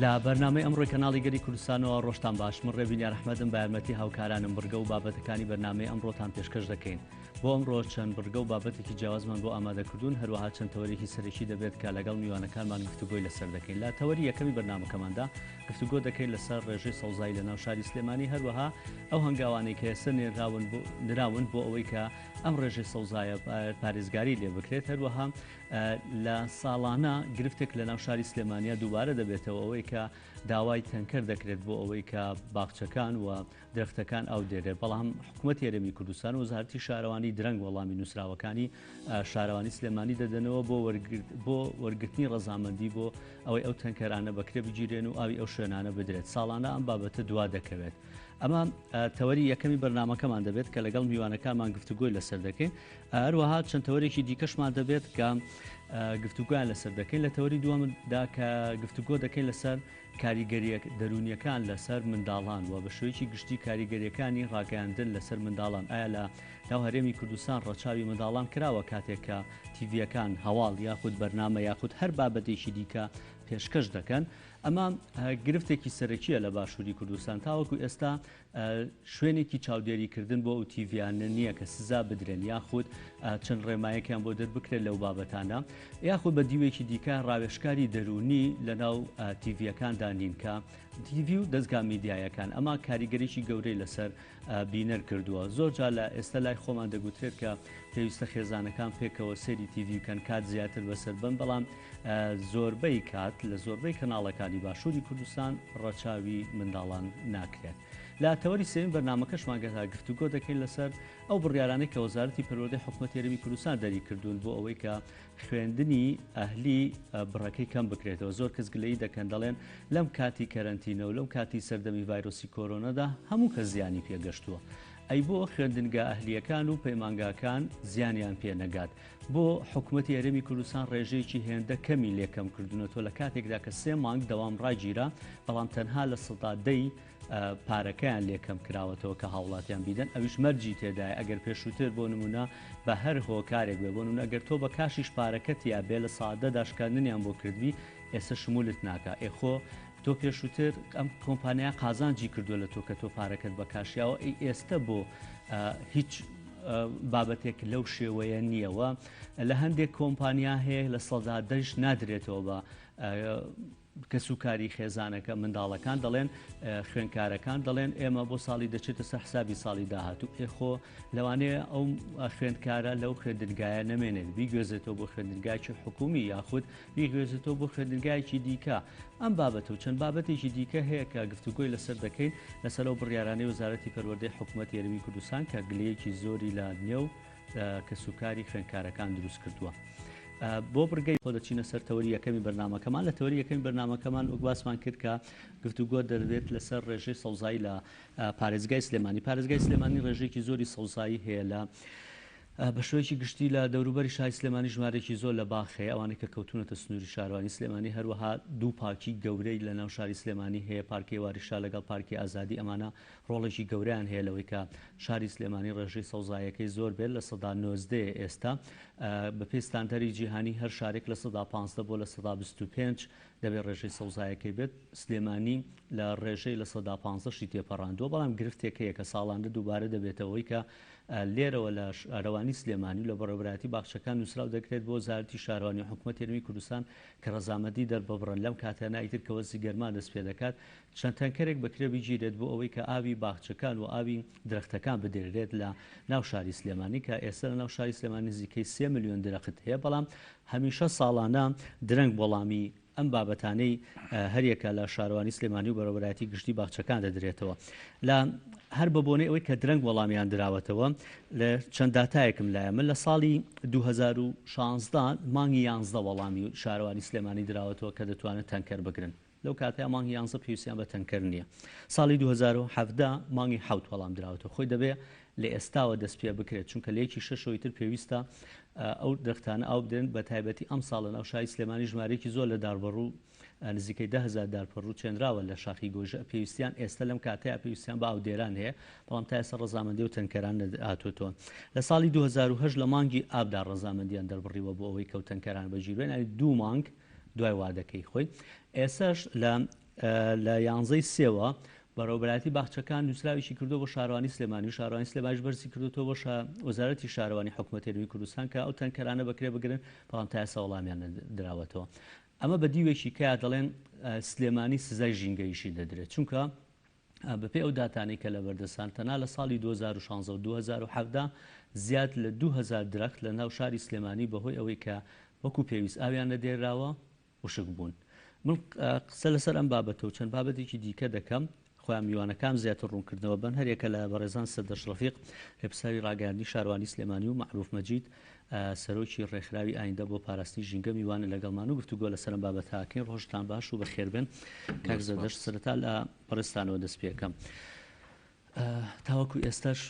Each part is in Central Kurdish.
لە بەرنامەی ئەمڕۆی کەناڵی گەلی کوردستانەوە ڕۆژتان باش، من ڕێبین یارئەحمەدم بە یارمەتی هاوکارانم بڕگە و بابەتەکانی بەرنامەی ئەمڕۆتان پێشکەش دەکەین. بۆ ئەمڕۆ چەند بڕگە و بابەتێکی جیاوازمان بۆ ئامادەکردوون، هەروەها چەند تەوەرێکی سەرەکی دەبێت کە لەگەڵ میوانەکانمان گفتوگۆی لەسەر دەکەین. لە تەوەری یەکەمی بەرنامەکەماندا گفتوگۆ دەکەین لەسەر ڕێژەی سەوزایی لەناو شاری سلێمانی، هەروەها ئەو هەنگاوانەی کە ئێستا نراون بۆ ئەوەی کە ئەم ڕێژەی سەوزایە پارێزگاری لێ بکرێت، هەروەها لە ساڵانە گرفتێک لە ناو شاری سلێمانیا دووبارە دەبێتەوە ئەوەی کە داوای تەنکەر دەکرێت بۆ ئەوەی کە باخچەکان و درەختەکان ئاو دێرێت، بەڵام حکوومەتی هەرێمی کوردستان و وەزارەتی شارەوانی درەنگ وەڵامی نووسراوەکانی شارەوانی سلێمانی دەدەنەوە بۆ وەرگرتنی ڕەزامەندی بۆ ئەوەی ئەو تەنکەرانە بەکرێ بگیرێن و ئاوی ئەو شوێنانە بدرێت، ساڵانە ئەم بابەتە دوا دەکەوێت. ئەمە تەوەری یەکەمی بەرنامەکەمان دەبێت کە لەگەڵ میوانەکانمان گفتوگۆی لەسەر دەکەین. هەروەها چەند تەوەرێکی دیکەشمان دەبێت کە گفتوگۆیان لەسەر دەکەین. لە تەوەری دووەمدا کە گفتوگۆ دەکەین لەسەر کاریگەرییە دەروونییەکان لەسەر منداڵان و بە شێوەیەکی گشتی کاریگەرییەکانی ڕاگەیاندن لەسەر منداڵان، ئایا لە ناو هەرێمی کوردستان ڕەچاوی منداڵان کراوە کاتێک کە تیڤییەکان هەواڵ یاخود بەرنامە یاخود هەر بابەتێکی دیکە پێشکەش دەکەن؟ ئەمە گرفتێکی سەرەکییە لە باشووری کوردستان تاوەکو ئێستا شوێنێکی چاودێریکردن بۆ ئەو تیڤیانە نییە کە سزا بدرێن یاخود چەند ڕێمایەکیان بۆ دەربکرێت لەو بابەتانە یاخود بە دیوێکی دیکە ڕاوێژکاری دەروونی لەناو تیڤیەکاندا نین کە تیڤی و دەزگا میدیایەکان ئەمە کاریگەریی گەورەی لەسەر بینەر کردووە. زۆر جار لە ئێستا لای خۆمان دەگوترێت کە پێویستە خێزانەکان پێکەوە سەیری تیڤی بکەن کات زیاتر بەسەر بەن، بەڵام زۆربەی کات لە زۆربەی کەناڵەکانی باشووری کوردستان ڕەچاوی منداڵان ناکرێت. لە تەوەری سێیەمی بەرنامەکەشمان گەتا گفتوگۆ دەکەین لەسەر ئەو بڕیارانەی کە وەزارەتی پەروەردەی حکومەتی هەرێمی کوردستان دەریکردوون بۆ ئەوەی کە خوێندنی ئەهلی بڕەکەی کەم بکرێتەوە، زۆر کەس گلەیی دەکەن دەڵێن لەم کاتی کەرەنتینە و لەم کاتی سەردەمی ڤایرۆسی کۆرۆنەدا هەموو کەس زیانی پێگەشتووە، ئەی بۆ خوێندنگا ئەهلییەکان و پەیمانگاکان زیانیان پێ نەگات؟ بۆ حکومەتی هەرێمی کوردستان ڕێژەیەکی هێندە کەمی لێ کەم کردوونەتەوە لە کاتێکدا کە سێ مانگ دەوام ڕاگیرا بەڵام تەنها 10% پارەکەیان لێ کەم کراوەتەوە کە هاوڵاتیان بیدەن ئەویش مەرجی تێدایە ئەگەر پێشووتر بۆ نمونە بە هەر هۆکارێک بێ بۆ نمونە ئەگەر تۆ بە کاشیش پارەکەت یا بێ 10% داشکاندنیان بۆ کردبی ئێستا شمولت ناکا ئێ خۆ تۆ پێشووتر ئەم کۆمپانیا قازانجی کردووە لە تۆ کە تۆ پارەکەت بە کاشیاوە ئەی ئێستە بۆ هیچ بابەتێک لەو شێوەیە نییەوە لە هەندێک کۆمپانیا هەیە 10% نادرێتەوە بە کەسوکاری خێزانەکە، منداڵەکان دەڵێن، خوێندکارەکان دەڵێن ئێمە بۆ ساڵی دەچێتە سەر حسابی ساڵی داهاتوو، ئێ خۆ لەوانەیە ئەو خوێندکارە لەو خوێندنگایە نەمێنێت، بیگوێزێتەوە بۆ خوێندنگایەکی حکوومی یاخود بیگوێزێتەوە بۆ خوێندنگایەکی دیکە. ئەم بابەتە و چەند بابەتێکی دیکە هەیە کە گفتوگۆی لەسەر دەکەین لەسەر ئەو بڕیارانەی وەزارەتی پەروەردەی حکوومەتی هەرێمی کوردستان کە گلەیەکی زۆری لە نێو کەسوکاری خوێندکارەکان دروست کردووە. بۆ بڕگەی خۆ دەچینە سەر تەوەری یەکەمی بەرنامەکەمان. لە تەوەری یەکەمی بەرنامەکەمان وەک باسمان کرد کە گفتوگۆ دەبێت لەسەر ڕێژەی سەوزایی لە پارێزگای سلێمانی. پارێزگای سلێمانی ڕێژەیەکی زۆری سەوزایی هەیە لە بە شێوەیەکی گشتی لە دەوروبەری شاری سلێمانی ژمارەیەکی زۆر لە باخ هەیە ئەوانەی کە کەوتوونەتە سنووری شارەوانی سلێمانی، هەروەها دوو پارکی گەورەی لە ناو شاری سلێمانی هەیە، پارکی واریشا لەگەڵ پارکی ئازادی، ئەمانە ڕۆڵێکی گەورەیان هەیە لەوەی کە شاری سلێمانی ڕێژەی سەوزاییەکەی زۆر بێت، 19% ئێستا. بەپێی ستاندەری جیهانی هەر شارێک 15% بۆ 25% دەبێت ڕێژەی سەوزایەکەی بێت، سلێمانی لە ڕێژەی 15% شی تێپەڕاندووە، بەڵام گرفتێک هەیە کە ساڵانە دووبارە دەبێتەوە ئەوەی کە لێرەوە لە شارەوانی سلێمانی و لە بەڕێوەبەرایەتی باخچەکان نووسراو دەکرێت بۆ وەزارەتی شارەوانی و حکومەتی هەرێمی کوردستان کە ڕەزامەندی دەرببڕن لەم کاتانە ئیتر کە وەرزی گەرما دەست پێدەکات چەند تەنکەرێک بە کرێ بگیرێت بۆ ئەوەی کە ئاوی باخچەکان و ئاوی درەختەکان بدرێت لە ناو شاری سلێمانی کە ئێستا لە ناو شاری سلێمانی نزیکەی 3 ملیۆن درەخت هەیە بەڵام هەمیشە ساڵانە درەنگ وەڵامی ئەم بابەتانەی هەریەکە لە شارەوانی سلێمانی و بەڕێوەبەرایەتی گشتی باخچەکان دەدرێتەوە لە هەر بە بۆنەی ئەوەی کە درەنگ وەڵامیان دراوەتەوە لە چەند داتایەکم لایە من لە ساڵی 2016 مانگی 11 وەڵامی شارەوانی سلێمانی دراوەتەوە کە دەتوانن تەنکەر بگرن لەو کاتەیا مانگی یانزە پێویستیان بە تەنکەر نییە. ساڵی 2017 مانگی حەوت وەڵام دراوەتەوە. خۆی دەبێ لە ئێستاوە دەست پێ بکرێت، چونکە لە یەکی شەشەوە ئیتر پێویستە ئەو درەختانە ئاو بدرێن، بە تایبەتی ئەمساڵ لەناو شاری سلێمانی ژمارەیەکی زۆر لە داربەڕوو نزیکەی 10,000 دارپەڕوو چێنراوە لە شاخی گۆیژە، پێویستیان ئێستا لەم کاتەیا پێویستیان بە ئاودێران هەیە، بەڵام تا ئێستا ڕەزامەندی ئەو تەنکەران نەهاتووەتەوە. لە ساڵی 2008 لە مانگی ئابدا ڕەزامەندیان دەربڕیوە بۆ ئەوەی کە ئەو تەنکەرانە بەگیربێن، یانی دوو مانگ دوای وادەکەی خۆی. ئێستاش لە لە یانزەی سێوە بەڕێوەبەرایەتی باخچەکان نووسراوێکی کردووە بۆ شارەوانی سلێمانی و شارەوانی سلێمانیش بەرزی کردووەتەوە بۆ وەزارەتی شارەوانی حکومەتی هەرێمی کوردستان کە ئەو تەنکەرانە بەکرێ بگرن، بەڵام تا ئێستا وەڵامیان نەدراوەتەوە. ئەمە بە دیوێکی کە دەڵێن سلێمانی سزای ژینگەیشی دەدرێت، چونکە بەپێی ئەو داتانەی کە لەبەردەستان تەنها لە ساڵی 2016 و 2017 زیاد لە 2000 درەخت لە ناو شاری سلێمانی بەهۆی ئەوەی کە وەکو پێویست ئاویان نەدێراوە وشک بوون. من قسە لەسەر ئەم بابەتە و چەند بابەتێکی دیکە دەکەم، خۆیان میوانەکان زیاتر ڕوونکردنەوە بن، هەریەکە لە بەڕێزان سەردەشت ڕەفیق، لێپرسراوی ڕاگەیاندنی شارەوانی سلێمانی و مەعروف مەجید، سەرۆکی ڕێکخراوی ئایندە بۆ پاراستنی ژینگە میوانن لەگەڵمان و گفتوگۆ لەسەر ئەم بابەتە ئەکەین. ڕۆژتان باش و بەخێربێن. کاک زەردەشت سەرەتا لە بەڕێزتانەوە دەست پێکەم. تاوەکو ئێستاش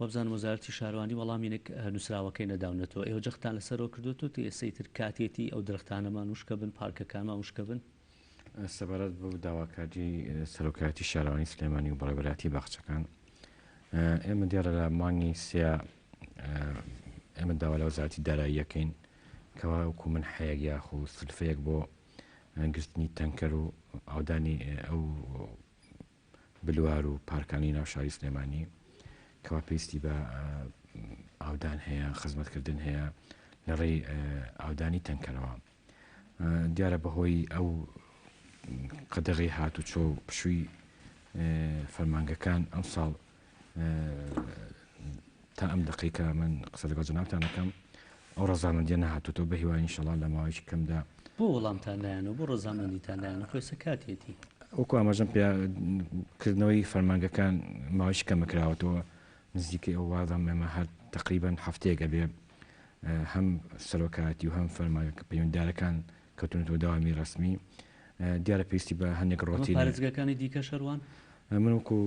وابزانم وەزارەتی شارەوانی وەڵامی نووسراوەکەی نەداونەتەوە. ئێوە جەختتان لەسەرەوە کردووەتەوە تا ئێستا ئیتر کاتێتی ئەو درەختانەمان وشکە بن، پارکەکانمان وشکە بن؟ سەبارەت بەو داواکاری سەرۆکایەتی شارەوانی سلێمانی و بەڕێوەبەرایەتی باخچەکان، ئێمە دیارە لە مانگی سێ ئێمە داوا لە وەزارەتی دارایی ئەکەین کەوا وەکو منحەیەک یاخو سلفەیەک بۆ گرتنی تەنکەر و ئاودانی ئەو بلوار و پارکانی ناو شاری سلێمانی کەوا پێویستی بە ئاودان هەیە، خزمەتکردن هەیە لە ڕێی ئاودانی تەنکەرەوە. دیارە بەهۆی ئەو قەدەغەی هاتوچۆ و پشووی فەرمانگەکان ئەمساڵ تا ئەم دەقەی کە من قسە لەگەڵ جەنابتان دەکەم ئەو ڕەزامەندیە نەهاتووەتەوە بە هیوای ئینشەڵا لە ماوەیەکی کەمدا بۆ وەڵامتان نایەنەوە بۆ ڕەزامەندیتان نایەنەوە خۆ ئێستا کاتیەتی. وەکو ئاماژەم پێ کردنەوەی فەرمانگەکان ماوەیەکی کەمە کراوەتەوە نزیکەی ئەو وازم ئێمە هەر تقریبا هەفتەیەک ئەبێ هەم سەرۆکایەتی و هەم فەرمانگە پەیوەندیدارەکان کەوتونەتەوە دەوامی ڕەسمی دیارە پێویستی بە هەندێک ڕۆتین پارێزگاکانی دیکە شەروان من وەکو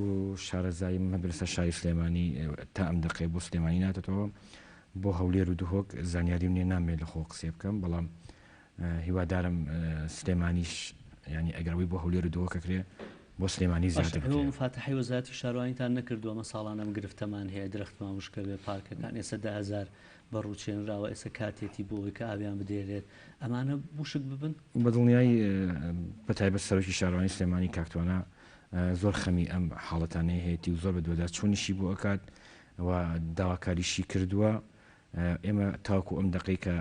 شارەزاییم هەبێت لەسەر شاری سلێمانی تا ئەم دەقەیە بۆ سلێمانی ناتێتەوە بۆ هەولێر و دهۆک زانیاریم نییە نامەوێت لە خۆ قسەی بکەم بەڵام هیوادارم سلێمانیش ینی ئەگەر ئەوەی بۆ هەولێر و دهۆک ئەکرێ بۆ سلێمانی زیاتر بکرێ. ئێوە مفاتەحەی وەزارەتی شارەوانیتان نەکردووە ئەمە ساڵانە ئەم گرفتەمان هەیە درەختمان وشکە بێ پارکەکان ئێستا 10,000 بەڕوو چێنراوە ئێستا کاتێتی بۆ ئەوەی کە ئاویان بدێرێت ئەمانە وشک ببن؟ بە دڵنیایی بە تایبەت سەرۆکی شارەوانی سلێمانی کاک توانا زۆر خەمی ئەم حاڵەتانەی هەیەتی و زۆر بەدواداچوونیشی بۆ ئەکات و داواکاریشی کردووە ئێمە تاوەکو ئەم دەقەی کە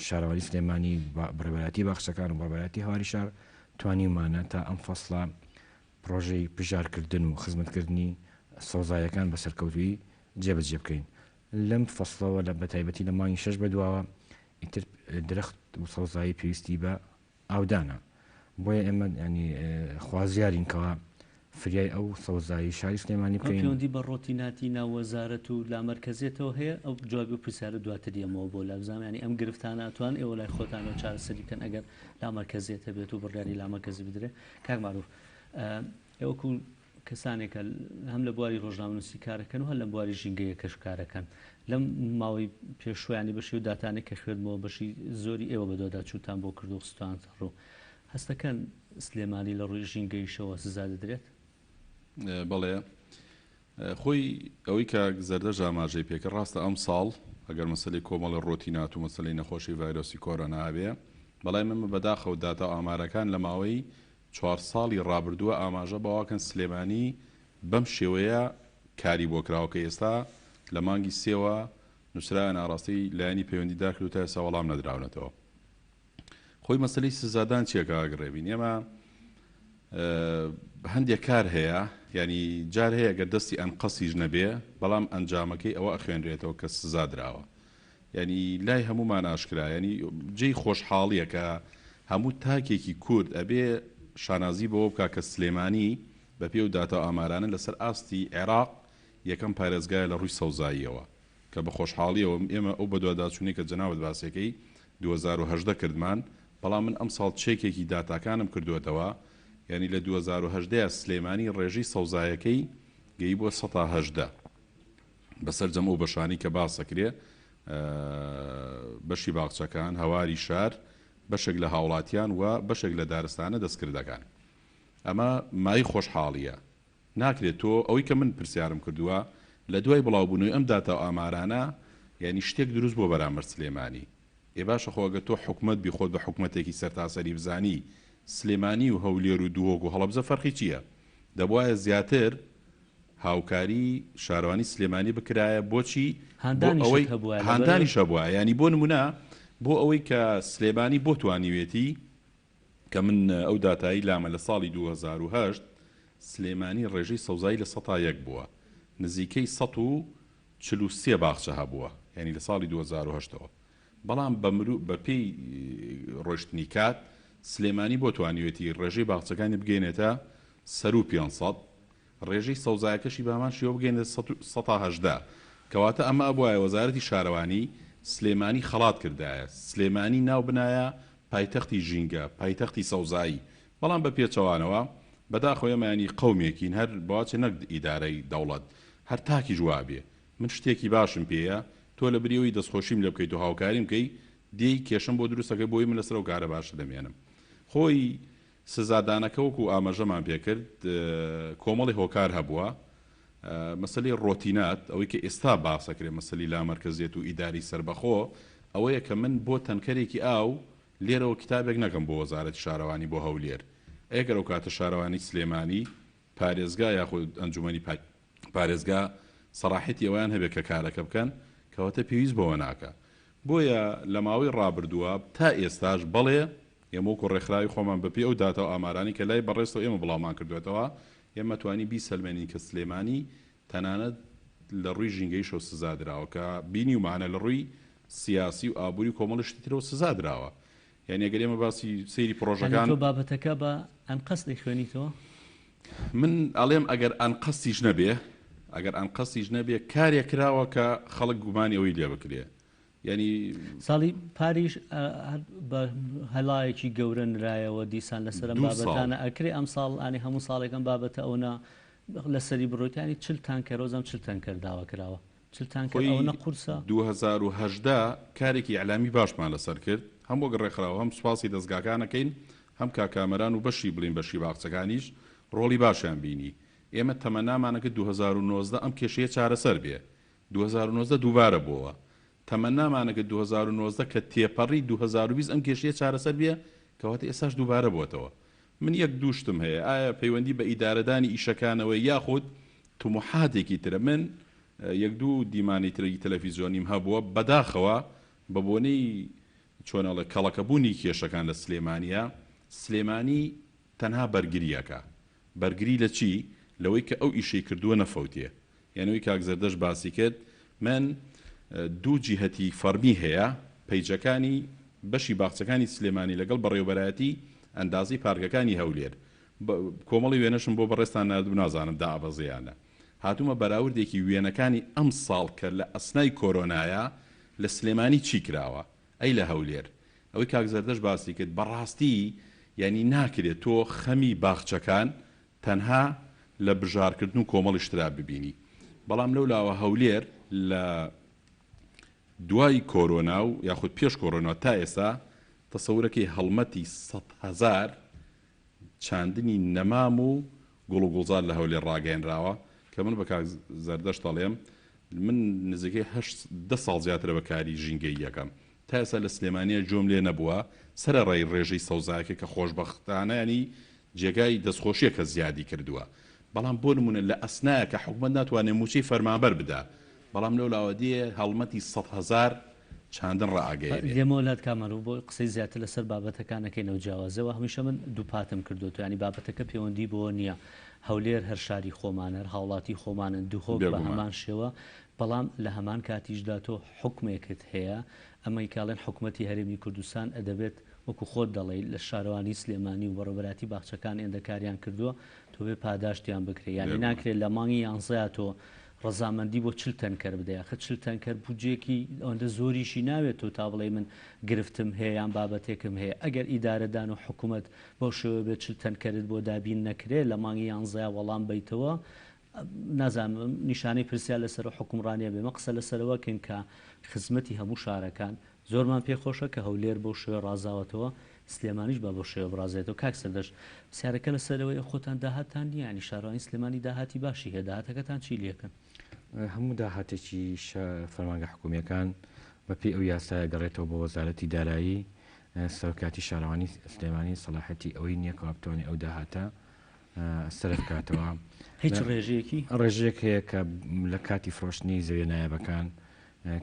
شارەوانی سلێمانی بەڕێوەبەرایەتی باخچەکان و بەڕێوەبەرایەتی هەواری شار توانیومانە تا ئەم فەسڵە پڕۆژەی پژارکردن و خزمەتکردنی سەوزاییەکان بە سەرکەوتوویی جێبەجێ بکەین. لەم فەسڵەوە لە بەتایبەتی لە مانگی شەش بەدواوە ئیتر درەخت و سەوزایی پێویستی بە ئاودانە بۆیە ئێمە ینی خوازیارین کەوا فریای ئەو سەوزایی شاری سلێمانی بکەین. پەیوەندی بە ڕۆتیناتی ناو وەزارەت و لامەرکەزیەتەوە هەیە؟ ئەو جوابی ئەو پرسیارە دواتر یەمەوە بۆ لا بزانم یانی ئەم گرفتانە ئەتوان ئێوە لای خۆتانەوە چارەسەری بکەن ئەگەر لامەرکەزیەت هەبێت و بڕیاری لامەرکەزی بدرێ؟ کاک مەعروف ئێوە وەکو کەسانێکە هەم لە بواری ڕۆژنامەنووسی کارەکەن و هەر لە بواری ژینگەیەکەش کارەکەن لەم ماوەی پێشویانی بەشی و داتانێک کە خوێندمەوە بەشی زۆری ئێوە بەدواداچوونتان بۆ کردو خستوانتە ڕوو هەستەکەن سلێمانی لە ڕووی ژینگەیشەوە سزا دەدرێت؟ بەڵێ خۆی ئەوەی کاک زەردەشت ئاماژەی پێکرد ڕاستە ئەمساڵ ئەگەر مەسەلەی کۆمەڵی ڕۆتینات و مەسەلەی نەخۆشی ڤایرۆسی کۆرۆنا هەبێ بەڵام ئێمە بەداخەوە داتا و ئامارەکان لە ماوەی چوار ساڵی ڕابردووە ئاماژە بەوەکەن سلێمانی بەم شێوەیە کاری بۆ کراوە کە ئێستا لە مانگی سێوە نووسرایان ئاڕاستەی لایەنی پەیوەندیدار کردو تا ئێستا وەڵام نەدراونەتەوە. خۆی مەسەلەی سزادان چیە کاک ڕێبین ئێمە هەندێک کار هەیە ینی جار هەیە گەر دەستی ئەنقەسیش نەبێ بەڵام ئەنجامەکەی ئەوە ئەخوێنرێتەوە کە سزا دراوە ینی لای هەمومان ئاشکرا ینی جێی خۆشحاڵیە کە هەموو تاکێکی کورد ئەبێ شانازی بەوە بکە کە سلێمانی بە پێ و داتا ئامارانە لەسەر ئاستی عێراق یەکەم پارێزگایە لە ڕووی سەوزاییەوە کە بە خۆشحاڵیەوە ئێمە ئەو بەدواداچوونەی کە جەنابت باسیەکەی 2018 کردمان، بەڵام من ئەمساڵ چێکێکی داتاکانم کردووەتەوە، یانی لە 2018 سلێمانی ڕێژەی سەوزایەکەی گەیبووە سەتا 18 بە سەرجەم ئەو بەشانەی کە باس ئەکرێ بەشی باخچەکان، هەواری شار، بەشێک لە هاوڵاتیان و بەشێک لە دارستانە دەستکردەکان. ئەمە مایەی خۆشحاڵیە. ناکرێت تۆ ئەوەی کە من پرسیارم کردووە لە دوای بڵاوبوونەوەی ئەم داتا و ئامارانە یانی شتێک دروست بووە بەرامبەر سلێمانی ئێ باشە خۆ ئەگەر تۆ حکومەت بی خۆت بە حکومەتێکی سەرتاسەری بزانی. سلێمانی و هەولێر و دهۆک و هەڵەبجە فەرقی چییە؟ دەبوایە زیاتر هاوکاری شارەوانی سلێمانی بکرایە بۆچی؟ بۆ هاندانیشت ئەوەی هەبوایە لەبەرئەوەی. هاندانیش هەبوایە یانی بۆ نمونە بۆ ئەوەی کە سلێمانی بۆ توانیوێتی کە من ئەو داتایەی لامە لە ساڵی 2008 سلێمانی ڕێژەی سەوزایی لە سەتا یەک بووە نزیکەی 143 باخچە هەبووە یانی لە ساڵی 2008 ەوە بەڵام بە مرو بە پێی ڕۆیشتنی کات سلێمانی بۆ توانیوێتی ڕێژەی باخچەکانی بگەینێتە سەروو 500 ڕێژەی سەوزایەکەشی بە هەمان شێوە بگەینێتە سەتا 18 کەواتە ئەمە ئەبوایە وەزارەتی شارەوانی سلێمانی خەڵات کردایە سلێمانی ناو بنایە پایتەختی ژینگە پایتەختی سەوزایی بەڵام بە پێچەوانەوە بەداخەوە ئێمە یانی قەومێکین هەر بەواچێ نەک ئیدارەی دەوڵەت هەر تاکیش وابێ من شتێکی باشم پێیە تۆ لە بری ئەوەی دەستخۆشیم لێ بکەیت و هاوکاریم کەی دێی کێشەم بۆ دروست ئەکەی بۆی من لەسەر ئەو کارە باشە دەمێنم. خۆی سزادانەکە وەکو ئاماژەمان پێ کرد کۆمەڵی هۆکار هەبووە مەسەلەی ڕۆتینات ئەوەی کە ئێستا باس ئەکرێ مەسەلی لامەرکەزیەت و ئیداری سەربەخۆ ئەوەیە کە من بۆ تەنکەرێکی ئاو لێرەوە کتابێک نەکەم بۆ وەزارەتی شارەوانی بۆ هەولێر ئەگەر ئەو کاتە شارەوانی سلێمانی پارێزگا یاخود ئەنجومەنی پارێزگا سەراحەتی ئەوەیان هەبێت کە کارەکە بکەن، کەواتە پێویست بەوە ناکا. بۆیە لە ماوەی ڕابردووە تا ئێستاش بەڵێ ئێمە وەکو ڕێکخراوی خۆمان بەپێی ئەو داتا و ئامارانەی کە لای بەڕێزتەوە ئێمە بڵاومان کردووەتەوە، ئێمە توانی بیسەلمێنین کە سلێمانی تەنانەت لە ڕووی ژینگەیشەوە سزا دراوە کە بینیومانە لە ڕووی سیاسی و ئابووری و کۆمەڵی شتی ترەوە سزا دراوە. یانی ئەگەر ئێمە باسی سەیری یانی پڕۆژەکان. تۆ بابەتەکە بە ئەنقەست ئەیخوێنیتەوە؟ من ئەڵێم ئەگەر ئەنقەستیش نەبێ، ئەگەر ئەنقەستیش نەبێ کارێک کراوە کە خەڵک گومانی ئەوەی لێ بکرێ. یانی. ساڵی پاریش هەر بە هەڵایەکی گەورە نرایەوە دیسان لەسەر ئەم دوو ساڵ. بابەتانە ئەکرێ ئەمساڵ یانی هەموو ساڵێک ئەم بابەتە ئەونە لەسەری بڕۆیت یانی 40 تانکەر وەزم 40 تانکەر داوا کراوە. 40 تانکەر خۆی ئەوەنە قورسە؟ 2018 کارێکی ئیعلامی باشمان لەسەر کرد هەم وەک ڕێکخراو هەم سوپاسی دەزگاکان ئەکەین هەم کاک کامەران و بەشی بڵین بەشی باخچەکانیش ڕۆڵی باشیان بینی ئێمە تەمەنامان ئەکرد 2019 ئەم کێشەیە چارەسەر بێ 2019 دووبارە بۆوە تەمەنامان ئەکرد 2019 کە تێپەڕی 2020 ئەم کێشەیە چارەسەر بێ کەواتە ئێستاش دووبارە بۆتەوە من یەک دوو شتم هەیە ئایا پەیوەندی بە ئیدارەدانی ئیشەکانەوەیە یاخود تموحاتێکی ترە من یەک دوو دیمانەی تری تەلەفیزیۆنیم هەبووە بەداخەوە بە بۆنەی چۆن ئەڵێ کەڵەکەبوونی کێشەکان لە سلێمانیە سلێمانی تەنها بەرگریەکە بەرگری لە چی لەوەی کە ئەو ئیشەی کردووە نەفەوتێ یانی ئەوەی کاک زەردەشت باسی کرد من دوو جیهەتی فەڕمی هەیە پەیجەکانی بەشی باخچەکانی سلێمانی لەگەڵ بەڕێوبەرایەتی ئەندازەی پارکەکانی هەولێر کۆمەڵی وێنەشم بۆ بەڕێزتان ناردبوو نازانم دائەبەزێ یان نا هاتوومە بەراوردێکی وێنەکانی ئەمساڵ کە لە ئەسنای کۆرۆنایە لە سلێمانی چی کراوە ئەی لە هەولێر ئەوەی کاک زەردەشت باسی کرد بەڕاستی یانی ناکرێت تۆ خەمی باخچەکان تەنها لە بژارکردن و کۆمەڵی شترا ببینی بەڵام لەولاوە هەولێر لە دوای کۆرۆنا و یاخود پێش کۆرۆنا تا ئێستا تەسەورەکەی هەڵمەتی 100,000 چاندنی نەمام و گوڵ و گوڵزار لە هەولێر ڕاگەیەنراوە کە من بە کاک زەردەشت ئەڵێم من نزیکەی هەشت دە ساڵ زیاترە بە کاری ژینگەیی ئەکەم تا ئێستا لە سلێمانیە گوێم لێ نەبووە سەرەڕای ڕێژەی سەوزایەکە کە خۆشبەختانە ینی جێگای دەستخۆشیە کە زیادی کردووە بەڵام بۆ نمونە لە ئەسنایە کە حکومەت ناتوانێت موچەی فەرمانبەر بدا بەڵام لەولاوە دێ هەڵمەتی 100,000 چاندن ڕائەگەیەنێ. دێمەوە لات کامەران و بۆ قسەی زیاتر لەسەر بابەتەکان ئەکەینەوە جیاوازەوە هەمیشە من دووپاتم کردۆتەوە یانی بابەتەکە پەیوەندی بەوە نییە هەولێر هەر شاری خۆمانە هەر هاوڵاتی خۆمانن دهۆک بە بێگومان. هەمان شێوە بەڵام لە هەمان کاتیشدا تۆ حوکمێکت هەیە ئەمەی کە ئەڵێن حکومەتی هەرێمی کوردستان ئەدەبێت وەکو خۆت دەڵێی لە شارەوانی سلێمانی و بەڕێوەبەرایەتی باخچەکان ئێندە کاریان کردووە تۆ بێ پاداشتیان بکرێ یانی بێگومان. ناکرێت لە مانگی یانزەیا تۆ ڕەزامەندی بۆ 40 تەنکەر بدەی ئاخر 40 تەنکەر بودجەیەکی ئەوەندە زۆریشی ناوێت تۆ تا بڵێی من گرفتم هەیە یان بابەتێکم هەیە ئەگەر ئیدارەدان و حکومەت بەو شێوەیە بێت 40 تەنکەرت بۆ دابین نەکرێ لە مانگی یانزەیا وەڵام بەیتەوە نازانم نیشانەی پرسیار لەسەر حوکمڕانیە بێ مە قسە لەسەرەوە کەین کە خزمەتی هەموو شارەکان زۆرمان پێ خۆشە کە هەولێر بەو شێوە ڕازاوەتەوە سلێمانیش با بەو شێوە بڕازێتەوە کاک سەردەشت پرسیارەکە لەسەرەوەیە خۆتان داهاتتان نییە یانی شارەوانی سلێمانی داهاتی باشی هەیە داهاتەکەتان چی لێکەن؟ هەموو داهاتێکی فەرمانگە حکومییەکان بەپێی ئەو یاسایە گەڕێتەوە بۆ وەزارەتی دارایی. سەرۆکایەتی شارەوانی سلێمانی سەلاحیەتی ئەوەی نییە کەوا بتوانێت ئەو داهاتە سەرف کاتەوە. هیچ ڕێژەیەکی؟ ڕێژەیەک هەیە کە لە کاتی فرۆشتنی زەویە نایابەکان